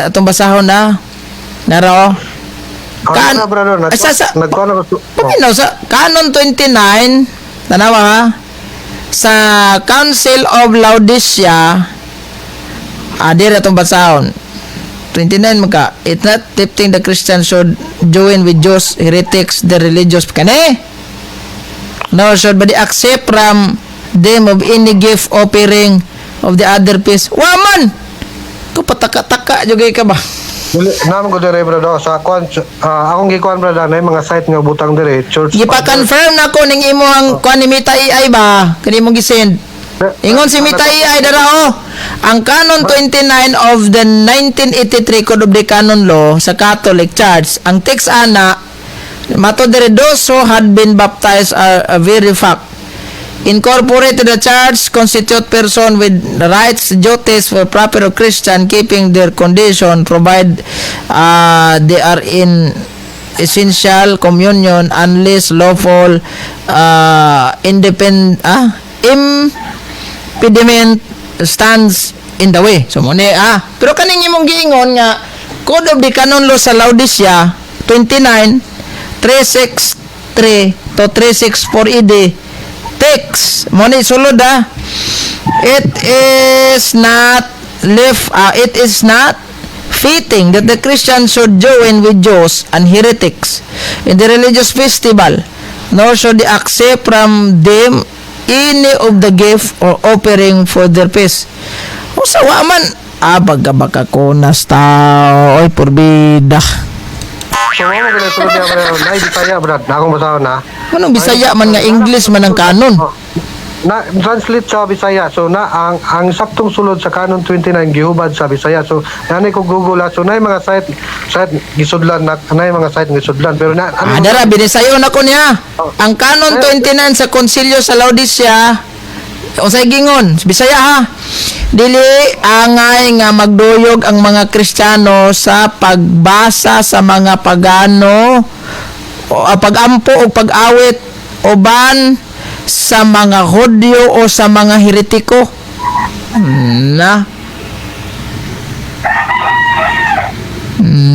atong basahon na. Naro. Kan, brother, Ay, nagkuan ako. Oh. Paminaw sa Canon 29, tanawa ha, sa Council of Laodicea, dire atong basahon. 29 magka, it not fitting the Christian should join with Jews, heretics, the religious, kani? No, should but accept from them of any gift offering of the other peace. Waman! Ko pataka-taka jugay ka ba? Dili naman ko dire, brother, sa kuan, akong gikuan, brother, na yung mga site nga butang dire church. Gipa-confirm na ko ning imong kuan ni Meta AI ba? Kani imong gisend. Ingon si Meta AI dara oh. Ang Canon 29 of the 1983 Code of the Canon Law sa Catholic Church, ang text ana mato dire, those who had been baptized are a very fact incorporated the church constitute person with rights, duties for proper Christian, keeping their condition provide they are in essential communion unless lawful independent impediment stands in the way. So mo ni ah. Pero kaning imong giingon nga Code of the Canon Law sa Laodicea 29 363 to 364 AD text mo ni sulod ah. It is not left it is not fitting that the Christians should join with Jews and heretics in the religious festival, nor should they accept from them any of the gift or offering for their peace. Usa wa man ah pagkabaka ko nas tao oy porbida. So mo mo sulod niya, brother, na Bisaya, brad. Na akong basahon na. Manong Bisaya man nga English man ang canon? Oh, na translate sa Bisaya. So na ang saktong sulod sa Canon 29 gihubad sa Bisaya. So nani ko Google ah. So na mga site site gisudlan na na mga site gisudlan pero na Ah, dara, binisayon ako niya. Ang Canon 29 sa Konsilyo sa Laodicea, unsay gingon? Bisaya ha. Dili angay nga magduyog ang mga Kristiyano sa pagbasa sa mga pagano o pag-ampo o pag-awit uban sa mga Hudyo o sa mga heretiko. Na.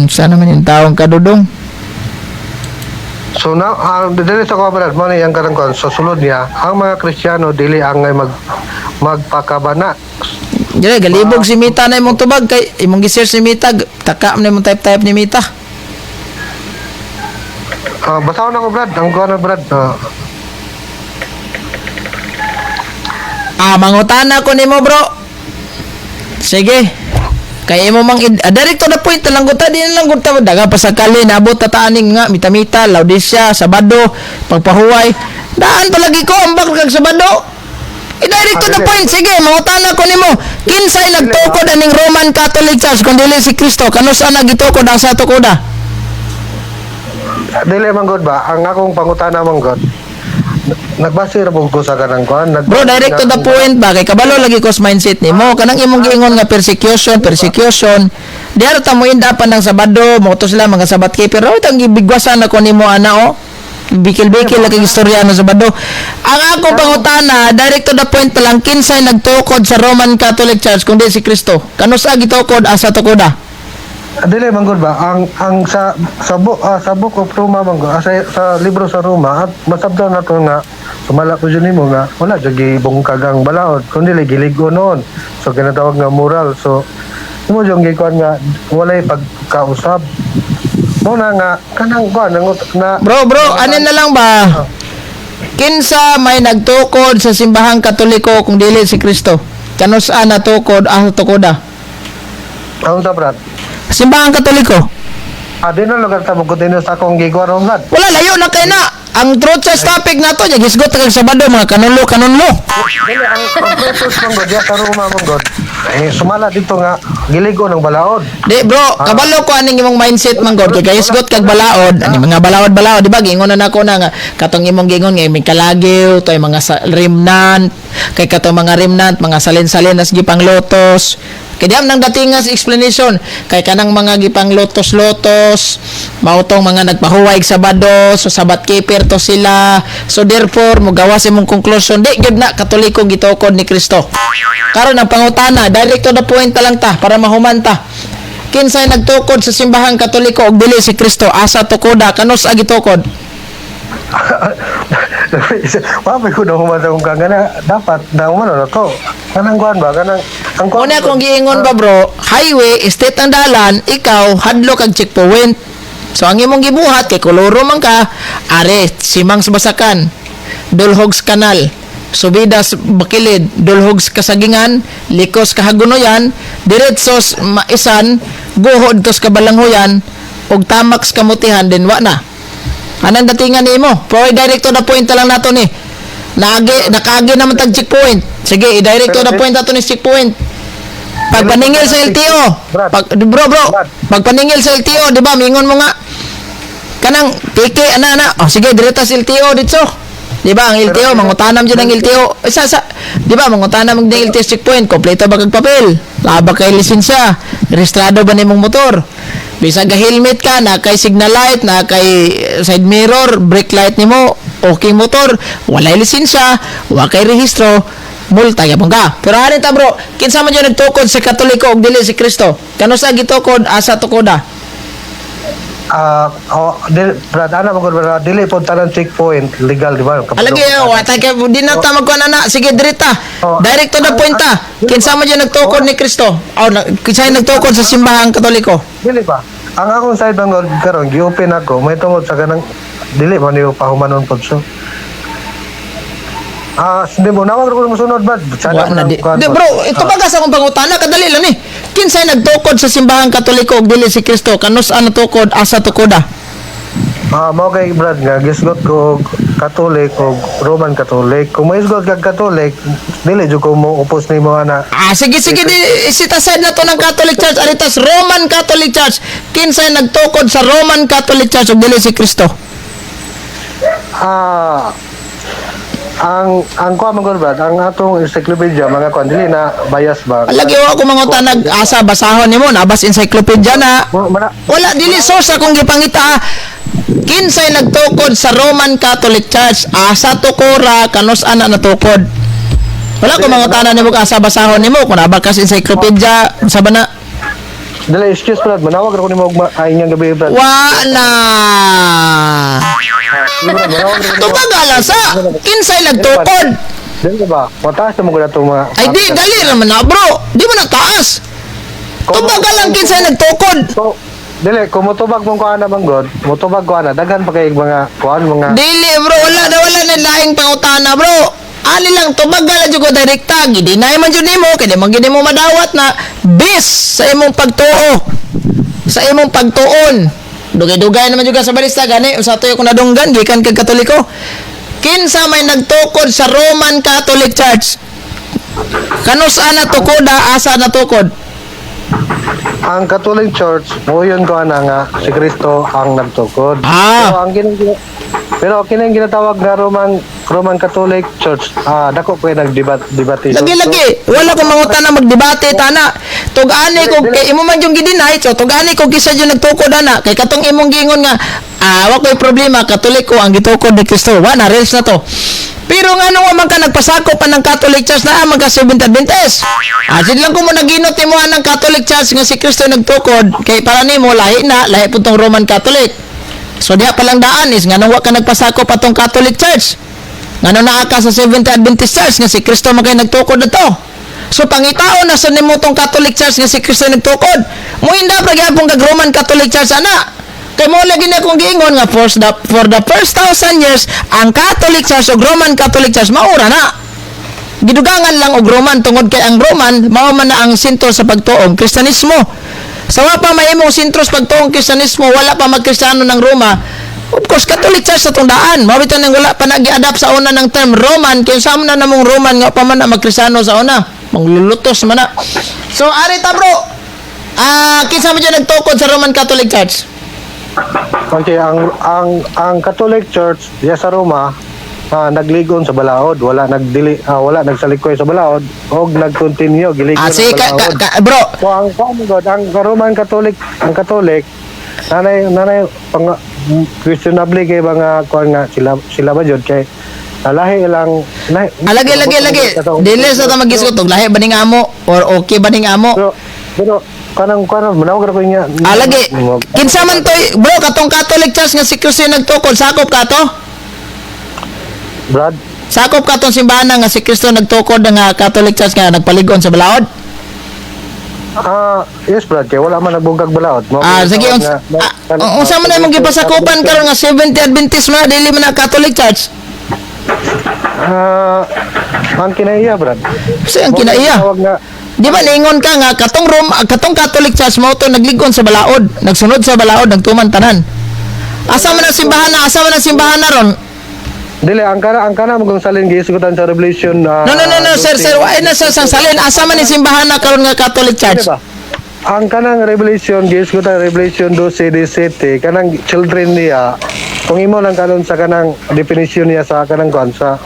Sana man yung taong kadudong. So na ang dili sa ko, brad, mo ni ang karang kon sa sulod niya, ang mga Kristiyano dili angay magpakabana. Dili, galibog si Mita na imong tubag kay imong gi-search ni Mita, taka man imong type-type ni Mita. Ah, basahon ako, brad, ang kuan brad. Ah, mangutana ko nimo, bro. Sige. Kay imo mang direct to the point na lang gud ta, di na lang gud ta daga pasakali nabot ta taaning nga mita-mita Laodicea, Sabado, pagpahuway. Daan palagi ko ambak kag Sabado. I-direct to the point. Sige, mangutana ko nimo. Kinsay nagtukod aning Roman Catholic Church kung dili si Kristo? Kanus-a nagitukod ang sa tukoda? Dili man gud ba ang akong pangutana man gud, nagbase ra ko sa kanang kuan nag Bro, direct to the point ba? Kay kabalo lagi ko sa mindset nimo. Kanang imong giingon nga persecution, persecution. Diara ta mo inda pa ng Sabado, mo to sila mga Sabat kay pero itang gibigwasan ako nimo ana oh. Bikil-bikil lagi istorya na Sabado. Ang akong pangutana, direct to the point pa lang, kinsay nagtukod sa Roman Catholic Church kundi si Kristo? Kanus-a gitukod asa tukoda? Dili man gud ba ang sa Book of Roma man gud, sa libro sa Roma at masabdan nato nga sumala ko jud nimo nga wala jud gibungkag ang balaod kundi gilig-on noon, so ginatawag nga moral. So mo jud gikuan nga walay pagkausab mo na nga kanang kuan ang na. Bro, bro, ano na lang ba? Kinsa may nagtukod sa simbahang Katoliko kung dili si Kristo? Kanus-a natukod ang tukoda? Ang sa, Brad? Simbahang Katoliko. Ah, di na lugar ta mo continue sa akong gikuan ron, Brad. Wala layo na kay na. Ang truth sa topic nato, gisgot kag Sabado mga kanunlo kanunlo. Dili ang purpose man gud sa Roma man gud eh sumala dito nga giligo ng balaod. Di bro, kabalo ko aning imong mindset man god kay kahisgot kag balaod, ani mga balaod-balaod, di ba? Giingon na nako na nga katong imong giingon nga may kalagiw, toy mga sa, remnant, kay katong mga remnant, mga salin-salin nas gipang lotos. Kay diam nang dating nga sa explanation kay kanang mga gipang lotos-lotos, mao tong mga nagpahuway og Sabado, so Sabat keeper to sila. So therefore, mogawas imong conclusion, di gyud na Katoliko gitukod ni Kristo. Karon ang pangutana, direct to the point ta lang ta para mahuman ta. Kinsay nagtukod sa simbahang Katoliko og dili si Kristo? Asa tukoda? Kanus agi tukod? Wa ko na human sa akong kangana dapat na humano na to kanang kuan ba kanang ang kuan. Una kung giingon ba bro, highway, estate ang dalan, ikaw hadlok kag checkpoint. So ang imong gibuhat kay koloro man ka, are simang sa basakan, dulhog sa kanal, subidas bakilid, dulhog sa kasagingan, likos kahagunoyan, diretso sa maisan, guhod tos kabalanghoyan, ug tamak sa kamutihan din wa na. Anong datingan nimo? Pero direct to the point na lang nato ni. Naagi, nakaagi naman tag checkpoint. Sige, i-direct to the point nato ni checkpoint. Pagpaningil sa LTO, Brad. pag, bro, bro, Brad. pagpaningil sa LTO, di ba, mingon mo nga, kanang, tiki, ana, ana, oh, sige, direta sa LTO dito. Di ba, ang LTO, mangutanam dyan ang LTO. Isa, sa, di ba, mangutanam ang LTO checkpoint, kompleto ba kag papel? Laba kay lisensya, rehistrado ba nimong motor? Bisag ga helmet ka, na kay signal light, na kay side mirror, brake light nimo, okay motor, walay lisensya, wa kay rehistro, multa gyapon ka. Pero hanin ta bro, kinsa man jud nagtukod sa Katoliko og dili si Kristo? Kanus-a gitukod asa tukoda? Ah, oh, dili, Brad, ana man gud Brad, dili po tanan checkpoint legal, di ba? Alagi wa ta kay di na ta magkuan ana. Sige direta. Oh. Direct to the point ta. Kinsa man jud nagtukod ni Kristo? Aw, kinsa nagtukod sa simbahang Katoliko? Dili ba? Ang akong side man gud karon gi-open ako may tungod sa kanang dili man niyo pahumanon pod so. Ah, hindi mo nawag ko mosunod, Brad. Sana Wa na man di. ang kuan, Di Brad. bro, ito ba sa akong pangutana kadali lang ni. Kinsay nagtukod sa simbahang Katoliko og dili si Kristo? Kanus-a natukod asa tukoda? Ah, mao kay Brad nga gisgot ko og Catholic og Roman Catholic. Kung maisgot kag Catholic, dili jud ko mo upos nimo ana. Ah, sige, sige, di, sit aside na to ng Catholic Church. Aritas, Roman Catholic Church. Kinsay nagtukod sa Roman Catholic Church ug dili si Kristo? Ah, ang kuan man gud, Brad, ang atong encyclopedia mga kuan dili na bias ba? Lagi wa ko mga nag asa basahon nimo, nabas encyclopedia na. Wala dili source akong gipangita. Kinsay nagtukod sa Roman Catholic Church? Asa tukora kanus ana natukod? Wala ko mga tanan nimo asa basahon nimo kung naba kas encyclopedia sa bana. Dili, excuse Brad, manawag ra ko nimo og ay niyang gabi, Brad. Wa na. Sige, Brad, manawag ra ko nimo. Tubagala sa kinsay nagtukod. Dili ba? Mataas na mo gud atong mga Ay di dali naman na bro. Di mo na taas. Tubaga lang kinsay nagtukod. So, dili kung motubag mong kuan na man gud, motubag ko ana daghan pa kay mga kuan mga Dili bro, wala na laing pangutana bro. Ali lang tubaga lang jud ko direkta, gidinay man jud nimo kay di man gid nimo madawat na bis sa imong pagtuo. Sa imong pagtuon. Dugay-dugay naman jud ka sa balista gani usa tuyo kung nadunggan gikan kag Katoliko. Kinsa may nagtukod sa Roman Catholic Church? Kanus-a natukoda, asa natukod? Ang Catholic Church, moingon ko ana nga si Kristo ang nagtukod. Pero ang kining ginatawag nga Roman Roman Catholic Church, dako ko nagdebat debate. Lagi lagi, wala ko mangutana magdebate tana. Tug-ani ko kay imo man yung gi-deny, so tug-ani ko kinsa yung nagtukod ana kay katong imong giingon nga wa koy problema, Katoliko ang gitukod ni Kristo. Wa na rails na to. Pero ngano wa man ka nagpasakop pa ng Catholic Church na man ka Seventh Adventist? Asin lang ko mo naginot nimo ang Catholic Church nga si Kristo nagtukod kay para nimo lahi na, lahi pud tong Roman Catholic. So diha pa lang daan is nganong wa ka nagpasakop atong Catholic Church? Ngano naa ka sa Seventh Adventist Church nga si Kristo man kay nagtukod na to? So pangitaon na sa nimo tong Catholic Church nga si Kristo nagtukod. Muinda pa gyapon kag Roman Catholic Church ana. Kay mo lagi na kong giingon nga for the first 1,000 years ang Catholic Church ug Roman Catholic Church maura na. Gidugangan lang og Roman tungod kay ang Roman mao man na ang sentro sa pagtuong Kristanismo. Sa wa pa mahimong sentro sa pagtuong Kristanismo, wala pa magkristiano ng Roma. Of course, Catholic Church sa tong daan. Mao bitaw nang wala pa nag-adapt sa una ng term Roman kay sa na namong Roman nga pa man na magkristiano sa una. Manglulutos man na. So, ari ta, bro. Kinsa man dyan nagtukod sa Roman Catholic Church? Okay, ang Catholic Church diya sa Roma, nagligon sa balaod, wala nagdili, wala nagsalikoy sa balaod og nagkontinue giligon Si ang ka, ka, balaod. ka, bro. So ang kuan god, ang Roman Catholic, ang Catholic nanay nanay pang questionable kay mga kuan nga sila sila ba jud kay lahi ilang lahi. Ah, lagi, lagi, lagi. Dili sa ta magisgot og lahi ba ning amo or okay ba ning amo? Pero pero kanang kanang manawag ra ko niya. Ah, lagi. Kinsa man toy, bro, katong Catholic Church nga si Kristo yung nagtukod, sakop ka to? Brad. Sakop ka tong simbahan nga si Kristo nagtukod nga Catholic Church nga nagpaligon sa balaod? Yes, Brad, kay wala man nagbungkag balaod. Mao Ah, kay sige, tawag nga- unsa man na imong gipasakupan karon nga Seventh Adventist man dili man na Catholic Church? Ang kinaiya, Brad. Kasi ang kinaiya. Tawag nga Di ba niingon ka nga katong Rome, katong Catholic Church mao to nagligon sa balaod, nagsunod sa balaod, nagtuman tanan. Asa man ang simbahan na? Asa man ang simbahan na ron? Dili, ang kana mo salin gihisgutan sa Revelation na No, no, no, no, sir, sir, wala na sa sang salin. Asa man ang simbahan na karon nga Catholic Church? Ba? Ang kanang Revelation gihisgutan Revelation 12:17, kanang children niya, kung imo lang kanon sa kanang definition niya sa kanang kuan sa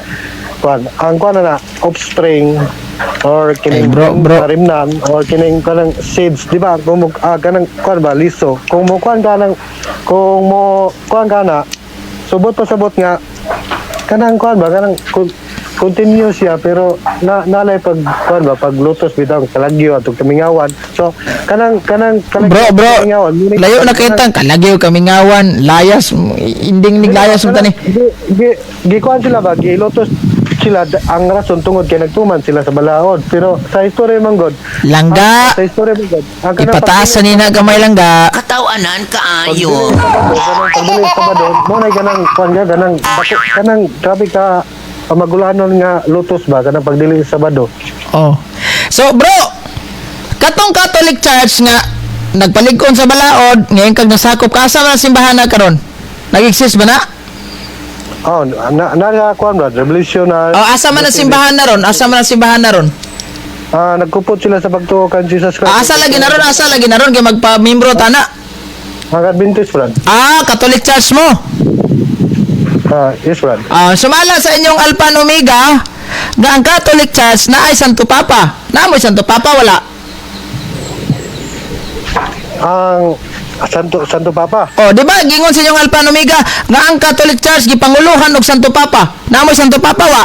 kuan, ang kuan na na offspring or kining Ay, bro, bro. remnant or kining kanang seeds, di ba? Kung mo, kanang kuan ba liso, kung mo kuan kanang kung mo kuan kana subot pa sabot nga kanang kuan ba kanang continue siya, pero na nalay pag kuan ba paglutos bitaw kalagyo atong kamingawan, so kanang kanang kalagyo, Bro, bro, kamingawan, meaning- layo na kitang kalagyo, kamingawan, layas, inding nig layas mo tani. Gi gi gikuan sila ba, gilutos sila ang rason tungod kay nagtuman sila sa balaod, pero sa istorya man god Langga, sa istorya man god ang kanang ipataas sa nina gamay, langga. Katawanan kaayo. Pagdili sa Sabado, mo na kanang kuan nga kanang dako kanang grabe ka pamagulahanon nga lutos ba kanang pagdili sa Sabado. Oh. So, bro, katong Catholic Church nga nagpalig-on sa balaod, ngayon kag nasakop ka, asa man ang simbahan na karon? Nag-exist ba na? Oh, na na na kuan, brad, Revelation na Oh, asa man ang simbahan na ron? Asa man ang simbahan na ron? Nagkupot sila sa pagtuo kan Jesus Christ. Ah, asa lagi na ron? Asa lagi na ron kay magpa-membro tana? Ang Adventist, brad. Ah, Catholic Church mo. Yes, brad. Sumala sa inyong Alpha and Omega nga ang Catholic Church na ay Santo Papa. Naamoy Santo Papa wala? Ang Santo Santo Papa. Oh, di ba gingon sa inyong Alpha and Omega nga ang Catholic Church gipanguluhan og Santo Papa. Naamoy Santo Papa wa?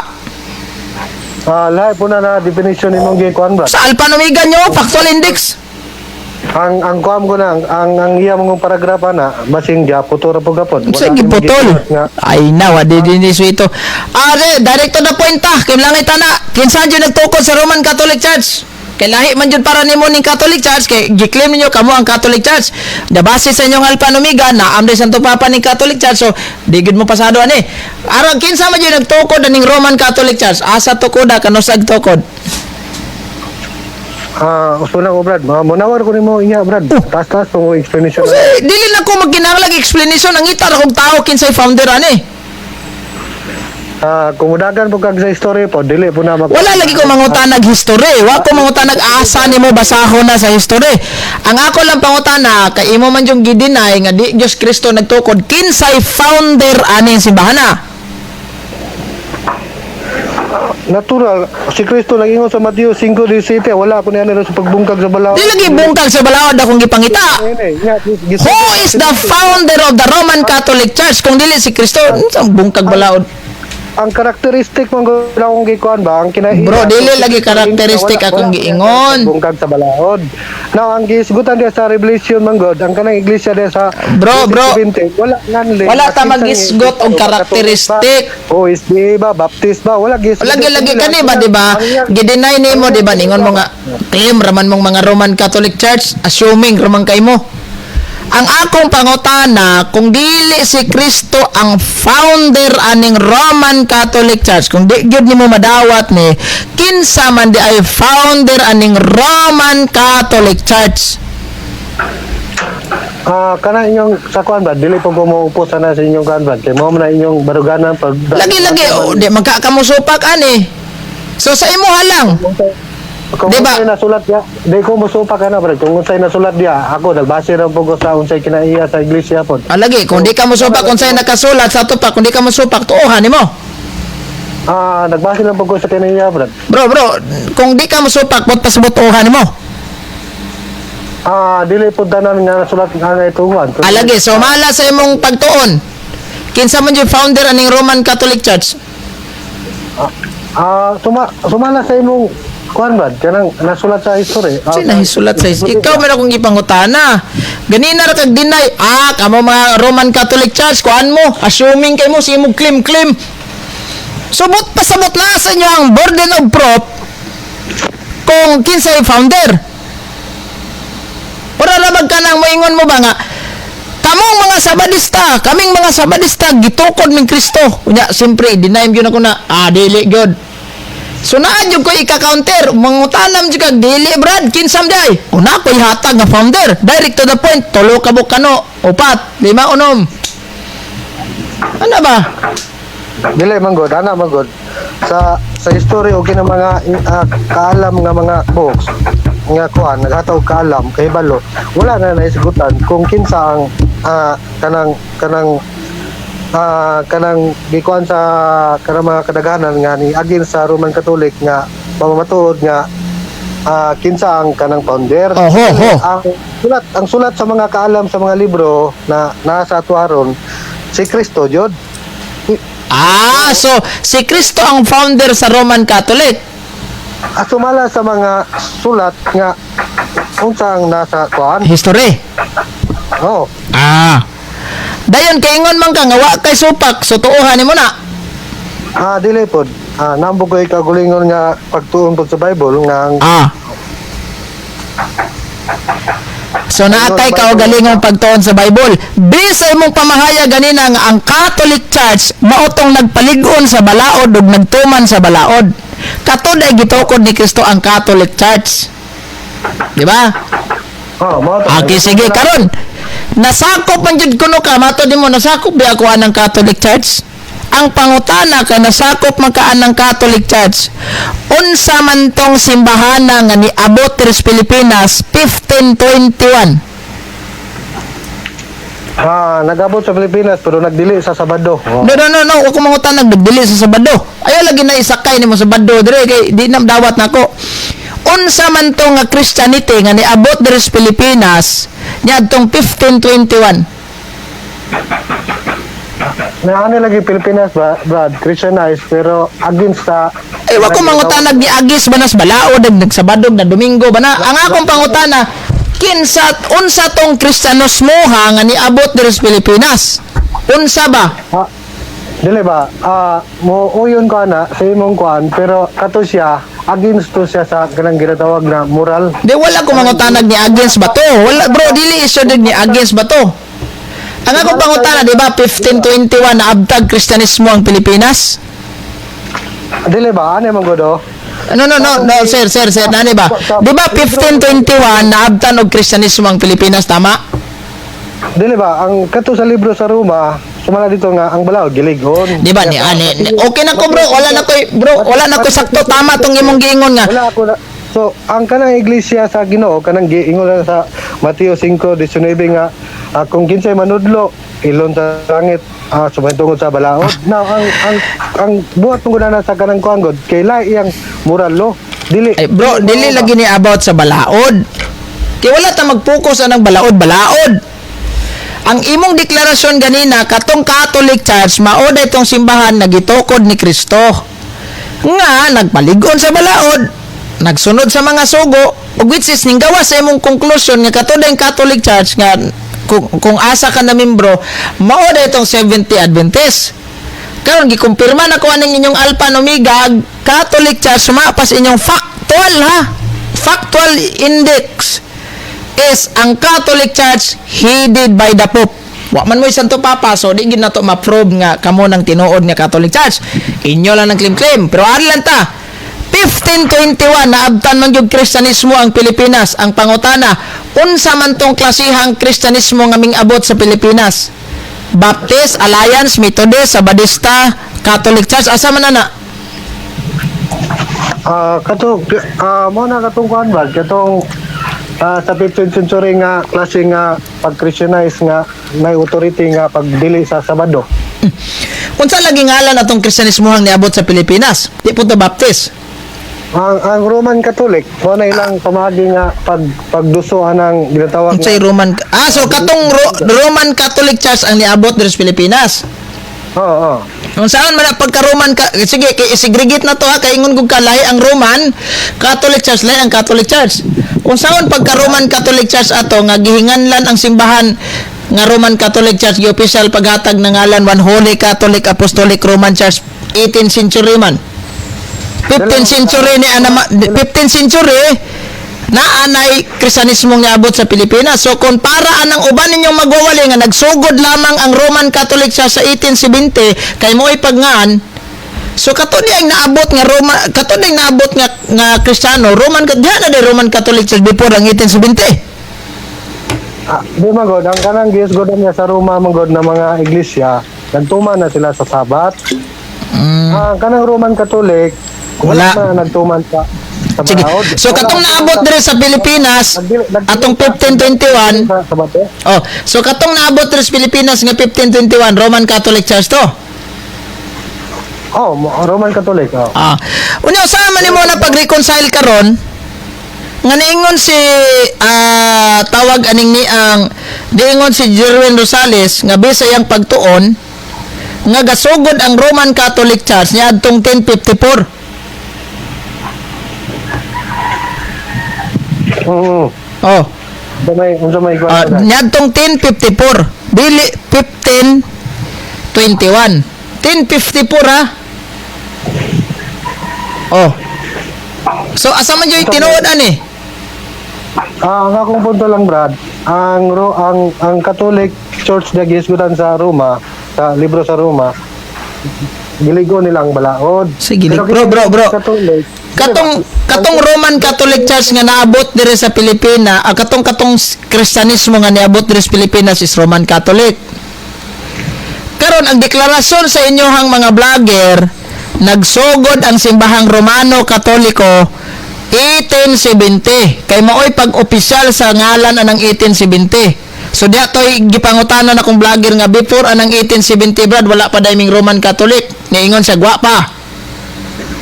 Lahi po na na definition nimong gikuan, brad. Sa Alpha and Omega nyo, factual index. Ang kuan ko na ang iya mong paragrafa na basing ja putol ra po gapon. Sa Wala nimong giputol. gikuan nga. Ay na, wa di din ito. Are, direct to the point ta. Kay langit na. Kinsa jud nagtukod sa Roman Catholic Church? Kay lahi man jud para nimo ning Catholic Church kay gi-claim ninyo kamo ang Catholic Church. Da base sa inyong Alpha and Omega na amde Santo Papa ning Catholic Church, so di gid mo pasado ani. Aron kinsa man jud nagtukod aning Roman Catholic Church? Asa tukoda, kanusag tukod? Uso na ko, brad. Munawar ko nimo inya, brad. Taas taas kung explanation. Kasi dili na ko magkinahanglag explanation ang itar kog tao kinsay founder ani. Kung mudagan po kag sa history po, dili po na Wala lagi ko mangutanag history. Wa ko mangutanag asa nimo basahon na sa history. Ang ako lang pangutana kay imo man yung gi-deny nga di Diyos Kristo nagtukod, kinsay founder aning simbahan na? Natural, si Kristo nagingon sa Mateo 5:17, wala ko niya sa pagbungkag sa balaod. Di lagi bungkag sa balaod akong gipangita. Who is the founder of the Roman Catholic Church? Kung dili si Kristo, unsang bungkag balaod? Ang karakteristik mong gud akong gikuan ba, ang kinaiya. Bro, dili lagi karakteristik akong giingon. Bungkag sa balaod. Now, ang gisgutan diya sa Revelation man gud, ang kanang iglesia diya sa Bro, bro. 20, wala nganli. Wala ta magisgot og karakteristik. O SDA ba, Baptist ba, wala gisgot. Lagi lagi kani ba, di ba? Gi-deny nimo, di ba? Ningon mo nga claim raman mong mga Roman Catholic Church, assuming raman kay mo. Ang akong pangutana, kung dili si Kristo ang founder aning Roman Catholic Church, kung di gyud nimo madawat ni, kinsa man di ay founder aning Roman Catholic Church? Ah, kana inyong sa kuan ba, dili po ko mo sana sa inyong kuan ba. Kay mo man na inyong baruganan pag Lagi lagi, oh, di magkakamusupak ani. So sa imo lang. Kung Di ba? unsay nasulat diya, di ko musupa ka na, bro. Kung unsay nasulat diya, ako nagbase ra po ko sa unsay kinaiya sa iglesia po. Ah, lagi, kung di ka musupak kung sa'yo nakasulat sa tupak, kung di ka musupak, tuohan nimo. Ah, nagbase lang po ko sa kinaiya, bro. Bro, bro, kung di ka musupak, bot pasabot tuohan nimo. Ah, dili po tanan nga nasulat nga ituwan. Ah, lagi, so mala sa imong pagtuon. Kinsa man yung founder aning Roman Catholic Church? Ah, sumala sa imong kuan ba, kanang nasulat sa history. Ah, Sino nahisulat sa Ikaw man akong gipangutana. Ganina ra kag deny. Ah, kamo mga Roman Catholic Church, kuan mo, assuming kay mo si imong claim-claim. Subot pasabot na sa inyo ang burden of proof kung kinsay founder. Ora ra bag kanang moingon mo ba nga kamong mga Sabadista, kaming mga Sabadista gitukod ning Kristo. Unya siyempre deny gyud ako na ah dili gyud. So naa jud ko ika-counter, mangutanam jud kag dili brad, kinsam day. Una ko ihatag nga founder, direct to the point, tulo ka buok kano, upat, lima unom. Ano ba? Dili man gud, ana man gud. Sa history og kina mga kaalam nga mga books nga kuan naghatag og kaalam kay balo, wala na naisgutan kung kinsa ang kanang kanang kanang gikuan sa kanang mga kadaghanan nga ni against sa Roman Catholic nga pamamatuod nga kinsa ang kanang founder. Oho, ho. Ang sulat sa mga kaalam sa mga libro na nasa atuaron si Kristo jud. Ah, so si Kristo ang founder sa Roman Catholic. At sumala sa mga sulat nga unsa ang nasa kuan. History. Oh, Ah. Dayon kaingon man ka nga wa kay supak, so tuohan nimo na. Dili pod. Ah, nambog ko ikagulingon nga pagtuon pod sa Bible nga ang Ah. So naa kay kaugalingong pagtuon sa Bible. Based sa imong pamahayag ganina nga ang Catholic Church mao tong nagpalig-on sa balaod ug nagtuman sa balaod. Katod ay gitukod ni Kristo ang Catholic Church. Di ba? Oh, mao to. Okay, sige karon. Nasakop man jud kuno ka, matod nimo nasakop di ako anang Catholic Church. Ang pangutana kay nasakop man ka anang Catholic Church. Unsa man tong simbahana nga niabot diri sa Pilipinas 1521? Ah, nagabot sa Pilipinas pero nagdili sa Sabado. Oh. No, no, no, no, ako mangutana nagdili sa Sabado. Ayaw lagi na isakay nimo sa Sabado dire kay di na dawat nako. Unsa man to nga Christianity nga niabot diri sa Pilipinas niadtong 1521? Na ano lagi Pilipinas ba, Brad, Christianized pero against sa Eh, wa ko mangutanag ni Agis ba nas balaod nag nagsabadog na Domingo ba na. Ang akong pangutana, kinsa unsa tong Kristiyanismo ha nga niabot diri sa Pilipinas? Unsa ba? Ah, dili ba? Ah, mo uyon ko ana sa imong kuan pero kato siya against to siya sa kanang ginatawag na moral. Di wala ko mangutanag ni against ba to? Wala bro, dili issue ni against ba to? Ang akong pangutana, di ba, 1521 na abtag Kristiyanismo ang Pilipinas? Dili ba? Ano man gudo? No, no, no, no, sir, sir, sir, nani ba? Di ba 1521 na abtan og Kristiyanismo ang Pilipinas, tama? Dili ba? Ang kato sa libro sa Roma, Sumala dito nga ang balaod gilig-on. Di ba ni ani okay na ko, bro, wala na koy, bro, wala na koy, sakto, tama tong imong giingon nga. Wala ako na. So, ang kanang iglesia sa Ginoo, kanang giingon na sa Mateo 5:19 nga kung kinsay manudlo ilon sa langit, sumay tungod sa balaod. Now, ang buhat tungod na sa kanang kuan god kay lahi iyang moral law. Dili. Ay, bro, dili lagi ni about sa balaod. Kay wala ta mag-focus anang balaod, balaod. Ang imong deklarasyon ganina, katong Catholic Church mao day tong simbahan nga gitukod ni Kristo. Nga nagpaligon sa balaod, nagsunod sa mga sugo, ug which is ning gawas sa imong conclusion nga kato dayng Catholic Church nga kung asa ka na membro, mao day tong Seventh-day Adventist. Karon gikumpirma na ko aning inyong Alpha and Omega Catholic Church, sumapas inyong factual ha. Factual index is ang Catholic Church headed by the Pope. Wa man mo'y Santo Papa, so di gid nato ma-prove nga kamo nang tinuod nga Catholic Church. Inyo lang ang claim-claim. Pero ari lang ta. 1521 naabtan man gyud Kristiyanismo ang Pilipinas. Ang pangutana, unsa man tong klasihang Kristiyanismo nga mingabot sa Pilipinas? Baptist, Alliance, Methodist, Sabadista, Catholic Church, asa man ana? Kato mo na katong kuan ba, katong sa 15th century nga klase nga pag-Christianize nga may authority nga pagdili sa Sabado. Unsa lagi ngalan atong Kristiyanismohang niabot sa Pilipinas? Di po to Baptist. Ang Roman Catholic mo na ilang pamaagi nga pagduso anang ginatawag Unsay nga. Roman? So katong Roman Catholic Church ang niabot diri sa Pilipinas. Oo, oo. Kung saan man ang pagka Roman ka, sige, kay segregate na to ha, kay ingon kog kalahi ang Roman Catholic Church, lahi ang Catholic Church. Kung saan pagka Roman Catholic Church ato nga gihinganlan ang simbahan nga Roman Catholic Church, gi-official paghatag ng ngalan One Holy Catholic Apostolic Roman Church, 18th century man. 15th century ni anama, 15th century na anay Kristiyanismong niabot sa Pilipinas. So kung para anang uban ninyong magwawali nga nagsugod lamang ang Roman Catholic Church sa 1870 kay mo'y pagngaan. So kato di ang naabot nga Roma, kato di ang naabot nga nga Kristiyano, Roman diha na di Roman Catholic Church before ang 1870. Di man god, ang kanang gihisgodan niya sa Roma man god na mga iglesia, nagtuman na sila sa Sabat. Ang kanang Roman Catholic, wala, Wala. na nagtuman sa Sige. balaod. So Wala katong sila naabot diri sa Pilipinas atong 1521. sa Sabat eh. Oh, so katong naabot diri sa Pilipinas nga 1521, Roman Catholic Church to. Oh, Roman Catholic. Oh. Unya sa man nimo na pag-reconcile karon nga niingon si tawag aning ni ang diingon si Jerwin Rosales nga bisayang pagtuon nga gasugod ang Roman Catholic Church niadtong 1054. Oo. Oh, Unsa may kuwan sa niadtong 1054 dili 1521. 1054 ha. Oh. So asa man yung tinuod ani? Ang akong punto lang, Brad, ang ro ang Catholic Church na gihisgutan sa Roma, sa libro sa Roma, giligo nila ang balaod. Sige, Pero bro, bro, bro. Catholic, Katong katong Roman Catholic Church nga naabot diri sa Pilipinas, katong katong Kristiyanismo nga niabot diri sa Pilipinas is Roman Catholic. Karon ang deklarasyon sa inyohang mga vlogger, nagsugod ang simbahang Romano Katoliko 1870 kay maoy pag-opisyal sa ngalan anang 1870. So diha toy gipangutana na kong vlogger nga before anang 1870, brad, wala pa dayming Roman Catholic. Niingon siya gwa pa.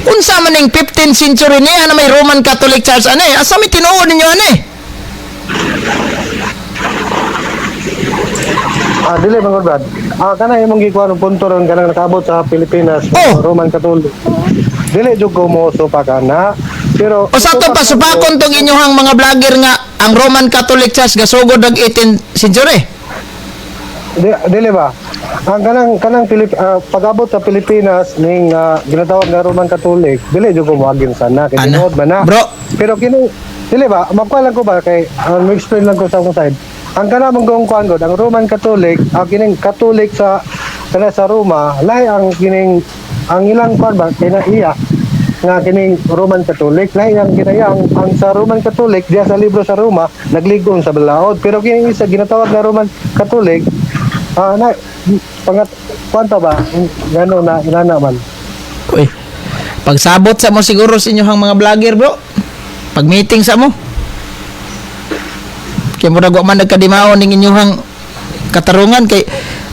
Unsa man ning 15th century niya na may Roman Catholic Church ani? Asa may tinuod ninyo ani? Dili man gud, Brad. Kana imong gikuha ng punto ron kanang nakabot sa Pilipinas, Oh. Roman Catholic. Dili jud ko mo supa kana. Pero O sa to pa supakon tong inyohang mga vlogger nga ang Roman Catholic Church gasugod og 18th century. Dili ba? Ang kanang kanang pag-abot sa Pilipinas ning ginatawag nga Roman Catholic, dili jud ko moagin sana kay Ana. tinuod ba na? Bro. Pero kini dili ba, makuha lang ko ba kay explain lang ko sa akong side. Ang kanang mong kuan god, ang Roman Catholic, ang kining Catholic sa kana sa Roma, lahi ang kining ang ilang kuan ba kay na iya nga kining Roman Catholic, lahi ang kinaya ang sa Roman Catholic diya sa libro sa Roma nagligon sa balaod, pero kining isa ginatawag na Roman Catholic Ah, na pangat kwanto ba? Gano na inana man. Uy. Pagsabot sa mo siguro sa inyong mga vlogger, bro. Pag meeting sa mo. Kay murag wa man nagkadimaon ning inyong katarungan kay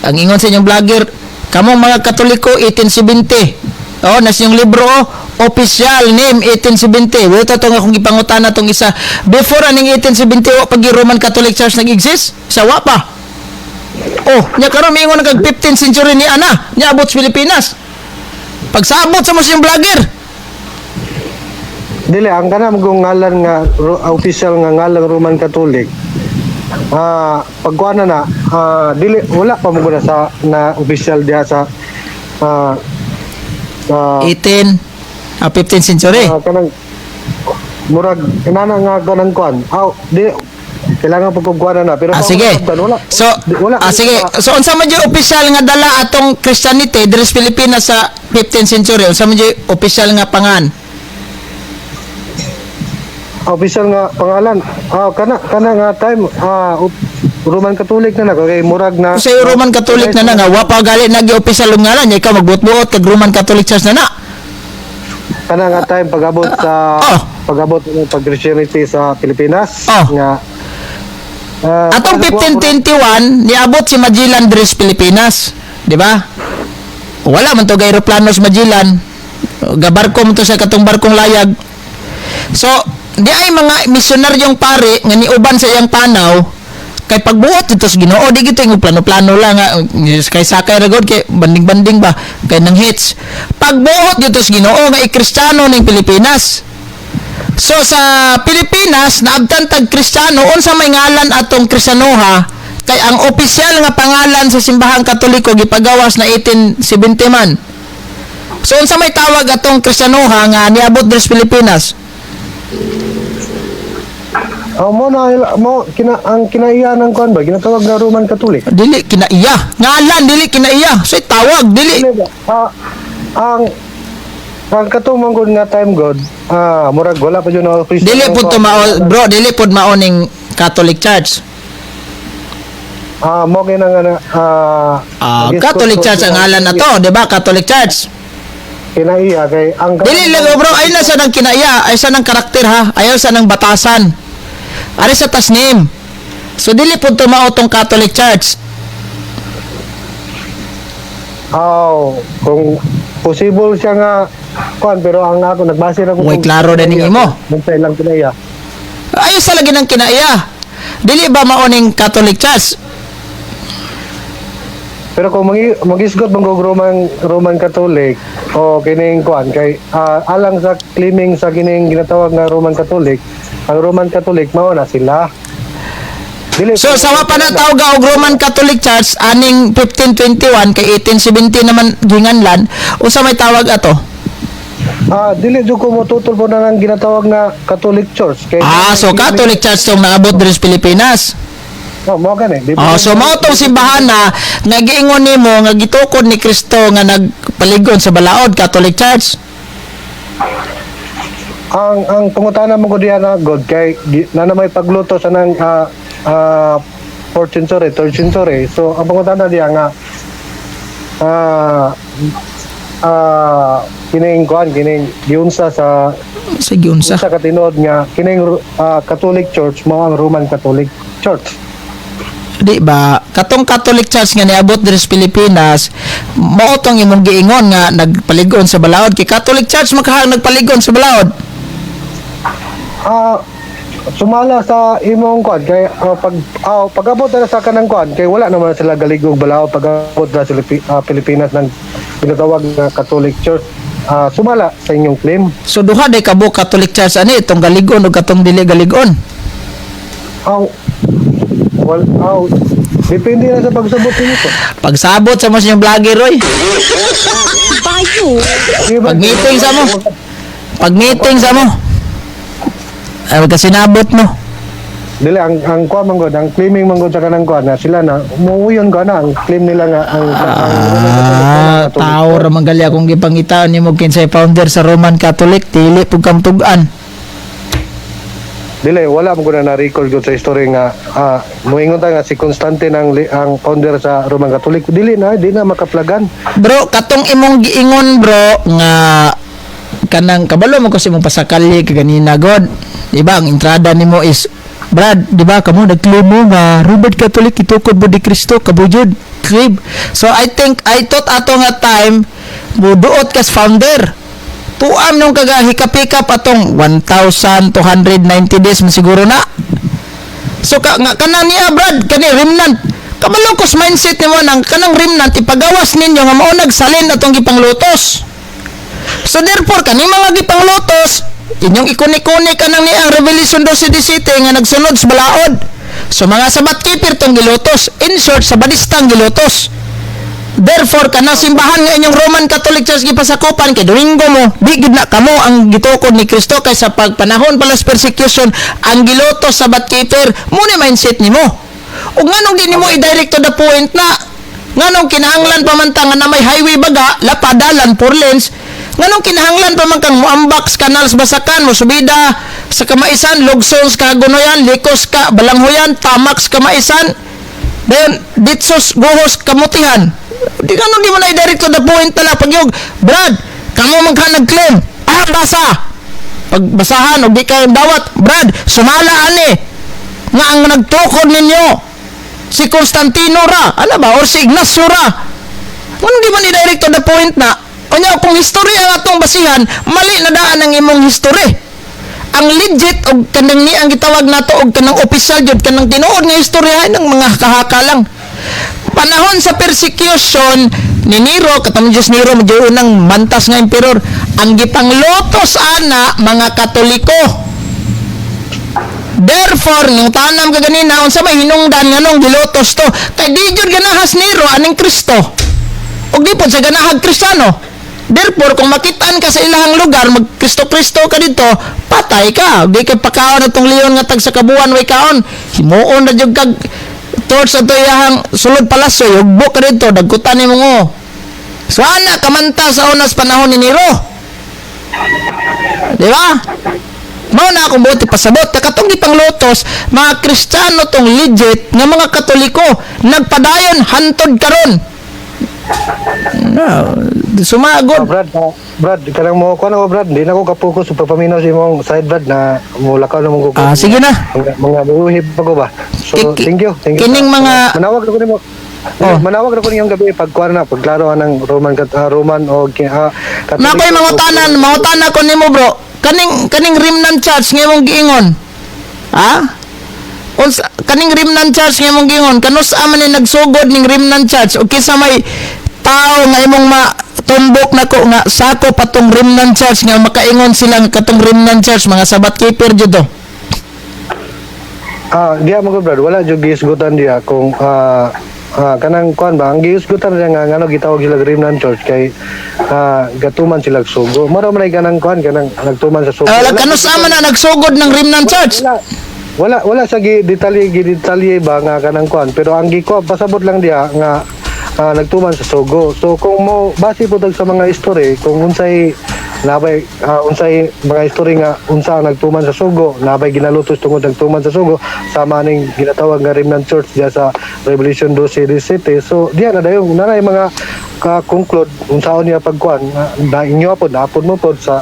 ang ingon sa inyong vlogger, kamong mga Katoliko 1870. Oh, nas yung libro oh, official name 1870. Wala to nga akong gipangutana tong isa. Before aning 1870 wa pag Roman Catholic Church nag-exist? Sa wa pa. Oh, nya karon miingon na kag 15th century ni ana, nya abot sa Pilipinas. Pagsabot sa mo siyang vlogger. Dili ang kana mong ngalan nga official nga ngalan Roman Catholic. Ah, pagkuan na na, dili wala pa mo guna sa na official diha sa 18 15th century. Kanang murag inana nga kanang kuan. Aw, di kailangan pag kuan na pero Ah, kung sige. wala. So, Wala. sige. So, unsa man jud official nga dala atong Christianity diri sa Pilipinas sa 15th century? Unsa man jud official nga pangan? Official nga pangalan. Ah, kana kana nga time Roman Catholic na na kay murag na. Sa Roman Catholic na na nga wa pa gali nagi official ang ngalan, ikaw magbuot-buot kag Roman Catholic Church na na. Kana nga time pag-abot sa Oh. pag-abot ng pag-Christianity sa Pilipinas Oh. nga Atong 1521 niabot si Magellan diri sa Pilipinas, di ba? Wala man to ga eroplano si Magellan. Gabarko man to sa katong barkong layag. So, di ay mga misyonaryong pare nga niuban sa iyang panaw kay pagbuot dito sa Ginoo di gito yung plano-plano lang nga kay sakay ra gud kay banding-banding ba kay nang hits pagbuot dito sa Ginoo nga ikristyano ning Pilipinas. So sa Pilipinas naabtan tag Kristiyano, unsa may ngalan atong Kristiyanoha kay ang opisyal nga pangalan sa simbahang Katoliko gipagawas na 1870 man. So unsa may tawag atong Kristiyanoha nga niabot diri sa Pilipinas? Oh, mo na mo kina ang kinaiya ng kuan ba ginatawag na Roman Catholic. Dili kinaiya. Ngalan dili kinaiya. So tawag dili. Dili ba? Ang ang katong manggod nga time god murag wala pa jud na official Dili ang pud to kuan. mao, bro, dili pud mao ning Catholic Church. Mo kay nga na Catholic Church ang ngalan na to, di ba? Catholic Church. Kinaiya kay ang Dili lang oh, bro, ay na sa nang kinaiya, ay sa nang karakter ha, ayaw sa nang batasan. Ari sa tasnim. So dili pud to mao tong Catholic Church. Aw, kung possible siya nga kuan pero ang ako nagbase ra ko Uy, kung klaro na ning imo. Bantay lang kinaiya. Ayaw sa lagi ng kinaiya. Dili ba mao ning Catholic Church? Pero kung mangisgot man kog Roman Roman Catholic o kining kuan kay alang sa claiming sa kining ginatawag nga Roman Catholic, ang Roman Catholic mao na sila. Dili So sa wa pa na tawag og Roman Catholic Church aning 1521 kay 1870 naman ginganlan, unsa may tawag ato? Dili jud ko motutol po na ng ginatawag na Catholic Church kay So Catholic Church tong naabot diri sa Pilipinas. Oh, mao gani. Di Oh, so mao tong simbahan na nga giingon nimo nga gitukod ni Kristo nga nagpaligon sa balaod, Catholic Church. Ang pangutana mo ko diha na god kay na na may pagluto sa nang 4th century, 3rd century. So ang pangutana diha nga ah ah kining kuan kining giunsa sa Sige unsa. unsa ka tinuod nga kining Catholic Church mao ang Roman Catholic Church. Di ba? Katong Catholic Church nga niabot diri sa Pilipinas, mao tong imong giingon nga nagpaligon sa balaod kay Catholic Church makahang nagpaligon sa balaod. Sumala sa imong kuan kay pag-abot na sa kanang kuan kay wala naman sila galigog balaod pag-abot na sa Pilipinas ng tinatawag na Catholic Church, sumala sa inyong claim. So duha day ka buok Catholic Church ani itong galigon ug katong dili galigon. Aw, well, aw, depende na sa pagsabot ninyo ko. Pagsabot sa mo sa inyong vlogger oy. Bayo. Di ba? Pag-meeting sa mo. Pag meeting sa mo. Ay magkasinabot mo. Dili ang kuan man gud, ang claiming man gud sa kanang kuan na sila na muuyon ko na ang claim nila nga ang Roman Catholic Catholic. Tao ra man gali akong gipangitaan nimo kinsay founder sa Roman Catholic, dili pud kam tug-an. Dili, wala mo ko na na-record gud sa history nga moingon ta nga si Constantine ang founder sa Roman Catholic. Dili na, di na makaplagan. Bro, katong imong giingon, bro, nga kanang kabalo mo kasi imong pasakalye kaganina god. Di ba ang entrada nimo is, "Brad, di ba kamo nag-claim mo nga Robert Catholic itukod mo di Kristo kabujod crib." So I think I thought ato nga time muduot kas founder. Tuam nung kaga hikap-hikap atong 1290 days man siguro na. So ka, nga kanang niya, Brad, kani remnant. Kabalo ko sa mindset nimo nang kanang remnant ipagawas ninyo nga mao nagsalin atong gipanglutos. So therefore kani mga gipanglutos inyong ikuni-kuni kanang niang Revelation 12:17 nga nagsunod sa balaod. So mga Sabbath keeper tong gilutos. In short, Sabadistang gilutos. Therefore, kanang simbahan nga inyong Roman Catholic Church gipasakupan kay Domingo mo, di gid na kamo ang gitukod ni Kristo kay sa pagpanahon pala sa persecution ang gilutos Sabbath keeper mo ni mindset nimo. Ug nganong di nimo i-direct to the point na nganong kinahanglan pa man ta nga na may highway baga, lapadalan, four lanes, nganong kinahanglan pa man kang muambak sa kanal sa Basakan, mo subida sa Kamaisan, Lugson sa Kagunoyan, Likos ka Balanghoyan, Tamak sa Kamaisan, then Ditsos, Guhos, Kamutihan? Di ka di mo na i-direct to the point tala pagyog, "Brad, kamo man ka nag-claim." Ah, basa. Pagbasahan og di ka dawat, "Brad, sumala ani nga ang nagtukod ninyo si Constantino ra," ano ba, or si Ignacio ra. Kung di man i-direct to the point na, unya kung history ang atong basihan, mali na daan ang imong history. Ang legit og kanang ni ang gitawag nato og kanang official jud, kanang tinuod nga istorya ng mga kahaka lang. Panahon sa persecution ni Nero, katong Diyos Nero, medyo unang mantas nga emperor, ang gipanglotos ana mga Katoliko. Therefore, nung tanam ka ganina, unsa may hinungdan nganong gilotos to? Kay di jud ganahas Nero aning Kristo. Ug di pod sa ganahag Kristiyano. Therefore, kung makitaan ka sa ilahang lugar, mag Kristo-Kristo ka dito, patay ka. Di kay pakaon atong leon nga tag sa kabuan way kaon. Himuon na jud kag torch ato iyahang sulod palasyo, hugbo ka dito, dagkutan nimo ngo. So ana kamanta sa unas panahon ni Nero. Di ba? Mao na akong buot pasabot. Katong gipanglutos, mga Kristiyano tong legit nga mga Katoliko, nagpadayon hantod karon. No, sumagod. Ah, Brad, Brad, kanang mo kuan ako, Brad, di na ko kapokus sa pagpaminaw sa imong side, Brad, na mulakaw na mong Ah, sige na. Mga buhib pa ko ba. So, thank you. Thank you. Kining Manawag na ko nimo. Oh. Manawag na ko niyong gabi pag kuan na pagklaro ng Roman o Catholic. Na ko'y mangutanan, mangutana ko nimo, bro. Kaning Remnant Church nga imong giingon. Ha? Unsa kaning Remnant Church nga imong giingon? Kanus man ni nagsugod ning Remnant Church o kinsa may tao nga imong matumbok nako nga sako patong Remnant Church nga makaingon sila nga katong Remnant Church mga Sabbath keeper jud to? Ah, diya mo ko, Brad, wala jud gihisgutan diya kung kanang kuan ba ang gihisgutan diya nga ngano gitawag sila Remnant Church kay gatuman sila sugo. Maro man ay kanang kuan kanang nagtuman sa sugo. Ah, Wala kanus man na nagsugod ng Remnant Church? Wala sa gi detalye ba nga kanang kuan, pero ang giko pasabot lang diya nga nagtuman sa sugo. So kung mo base po tag sa mga history kung unsay nabay unsay mga history nga unsa ang nagtuman sa sugo, nabay ginalutos tungod nagtuman sa sugo sama ning ginatawag nga Remnant Church diya sa Revelation 12:17. So diya na dayon na mga ka conclude unsaon niya pagkuan na inyo pod napod mo pod sa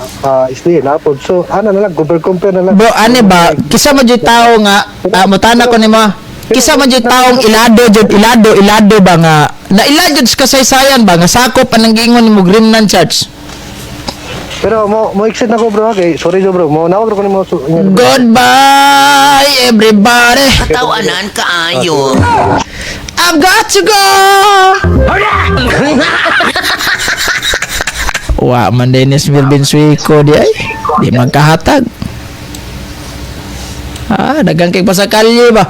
SDA napod. So ana na lang, compare compare na lang. Bro, ani ba, kisa mo jud tao nga, mutana ko nimo. Kisa mo jud taong ilado jud, ilado, ilado ba nga, na ilado jud sa kasaysayan ba nga sakop anang giingon nimo Remnant Church? Pero mo exit na ko, bro, okay. Sorry jo, bro. Mo nawag ko nimo. Goodbye, everybody. Katawanan kaayo. I've got to go. Wa man Dennis Melvin Suico di ay. Di magkahatag. Ah, dagang kay pasakalye ba?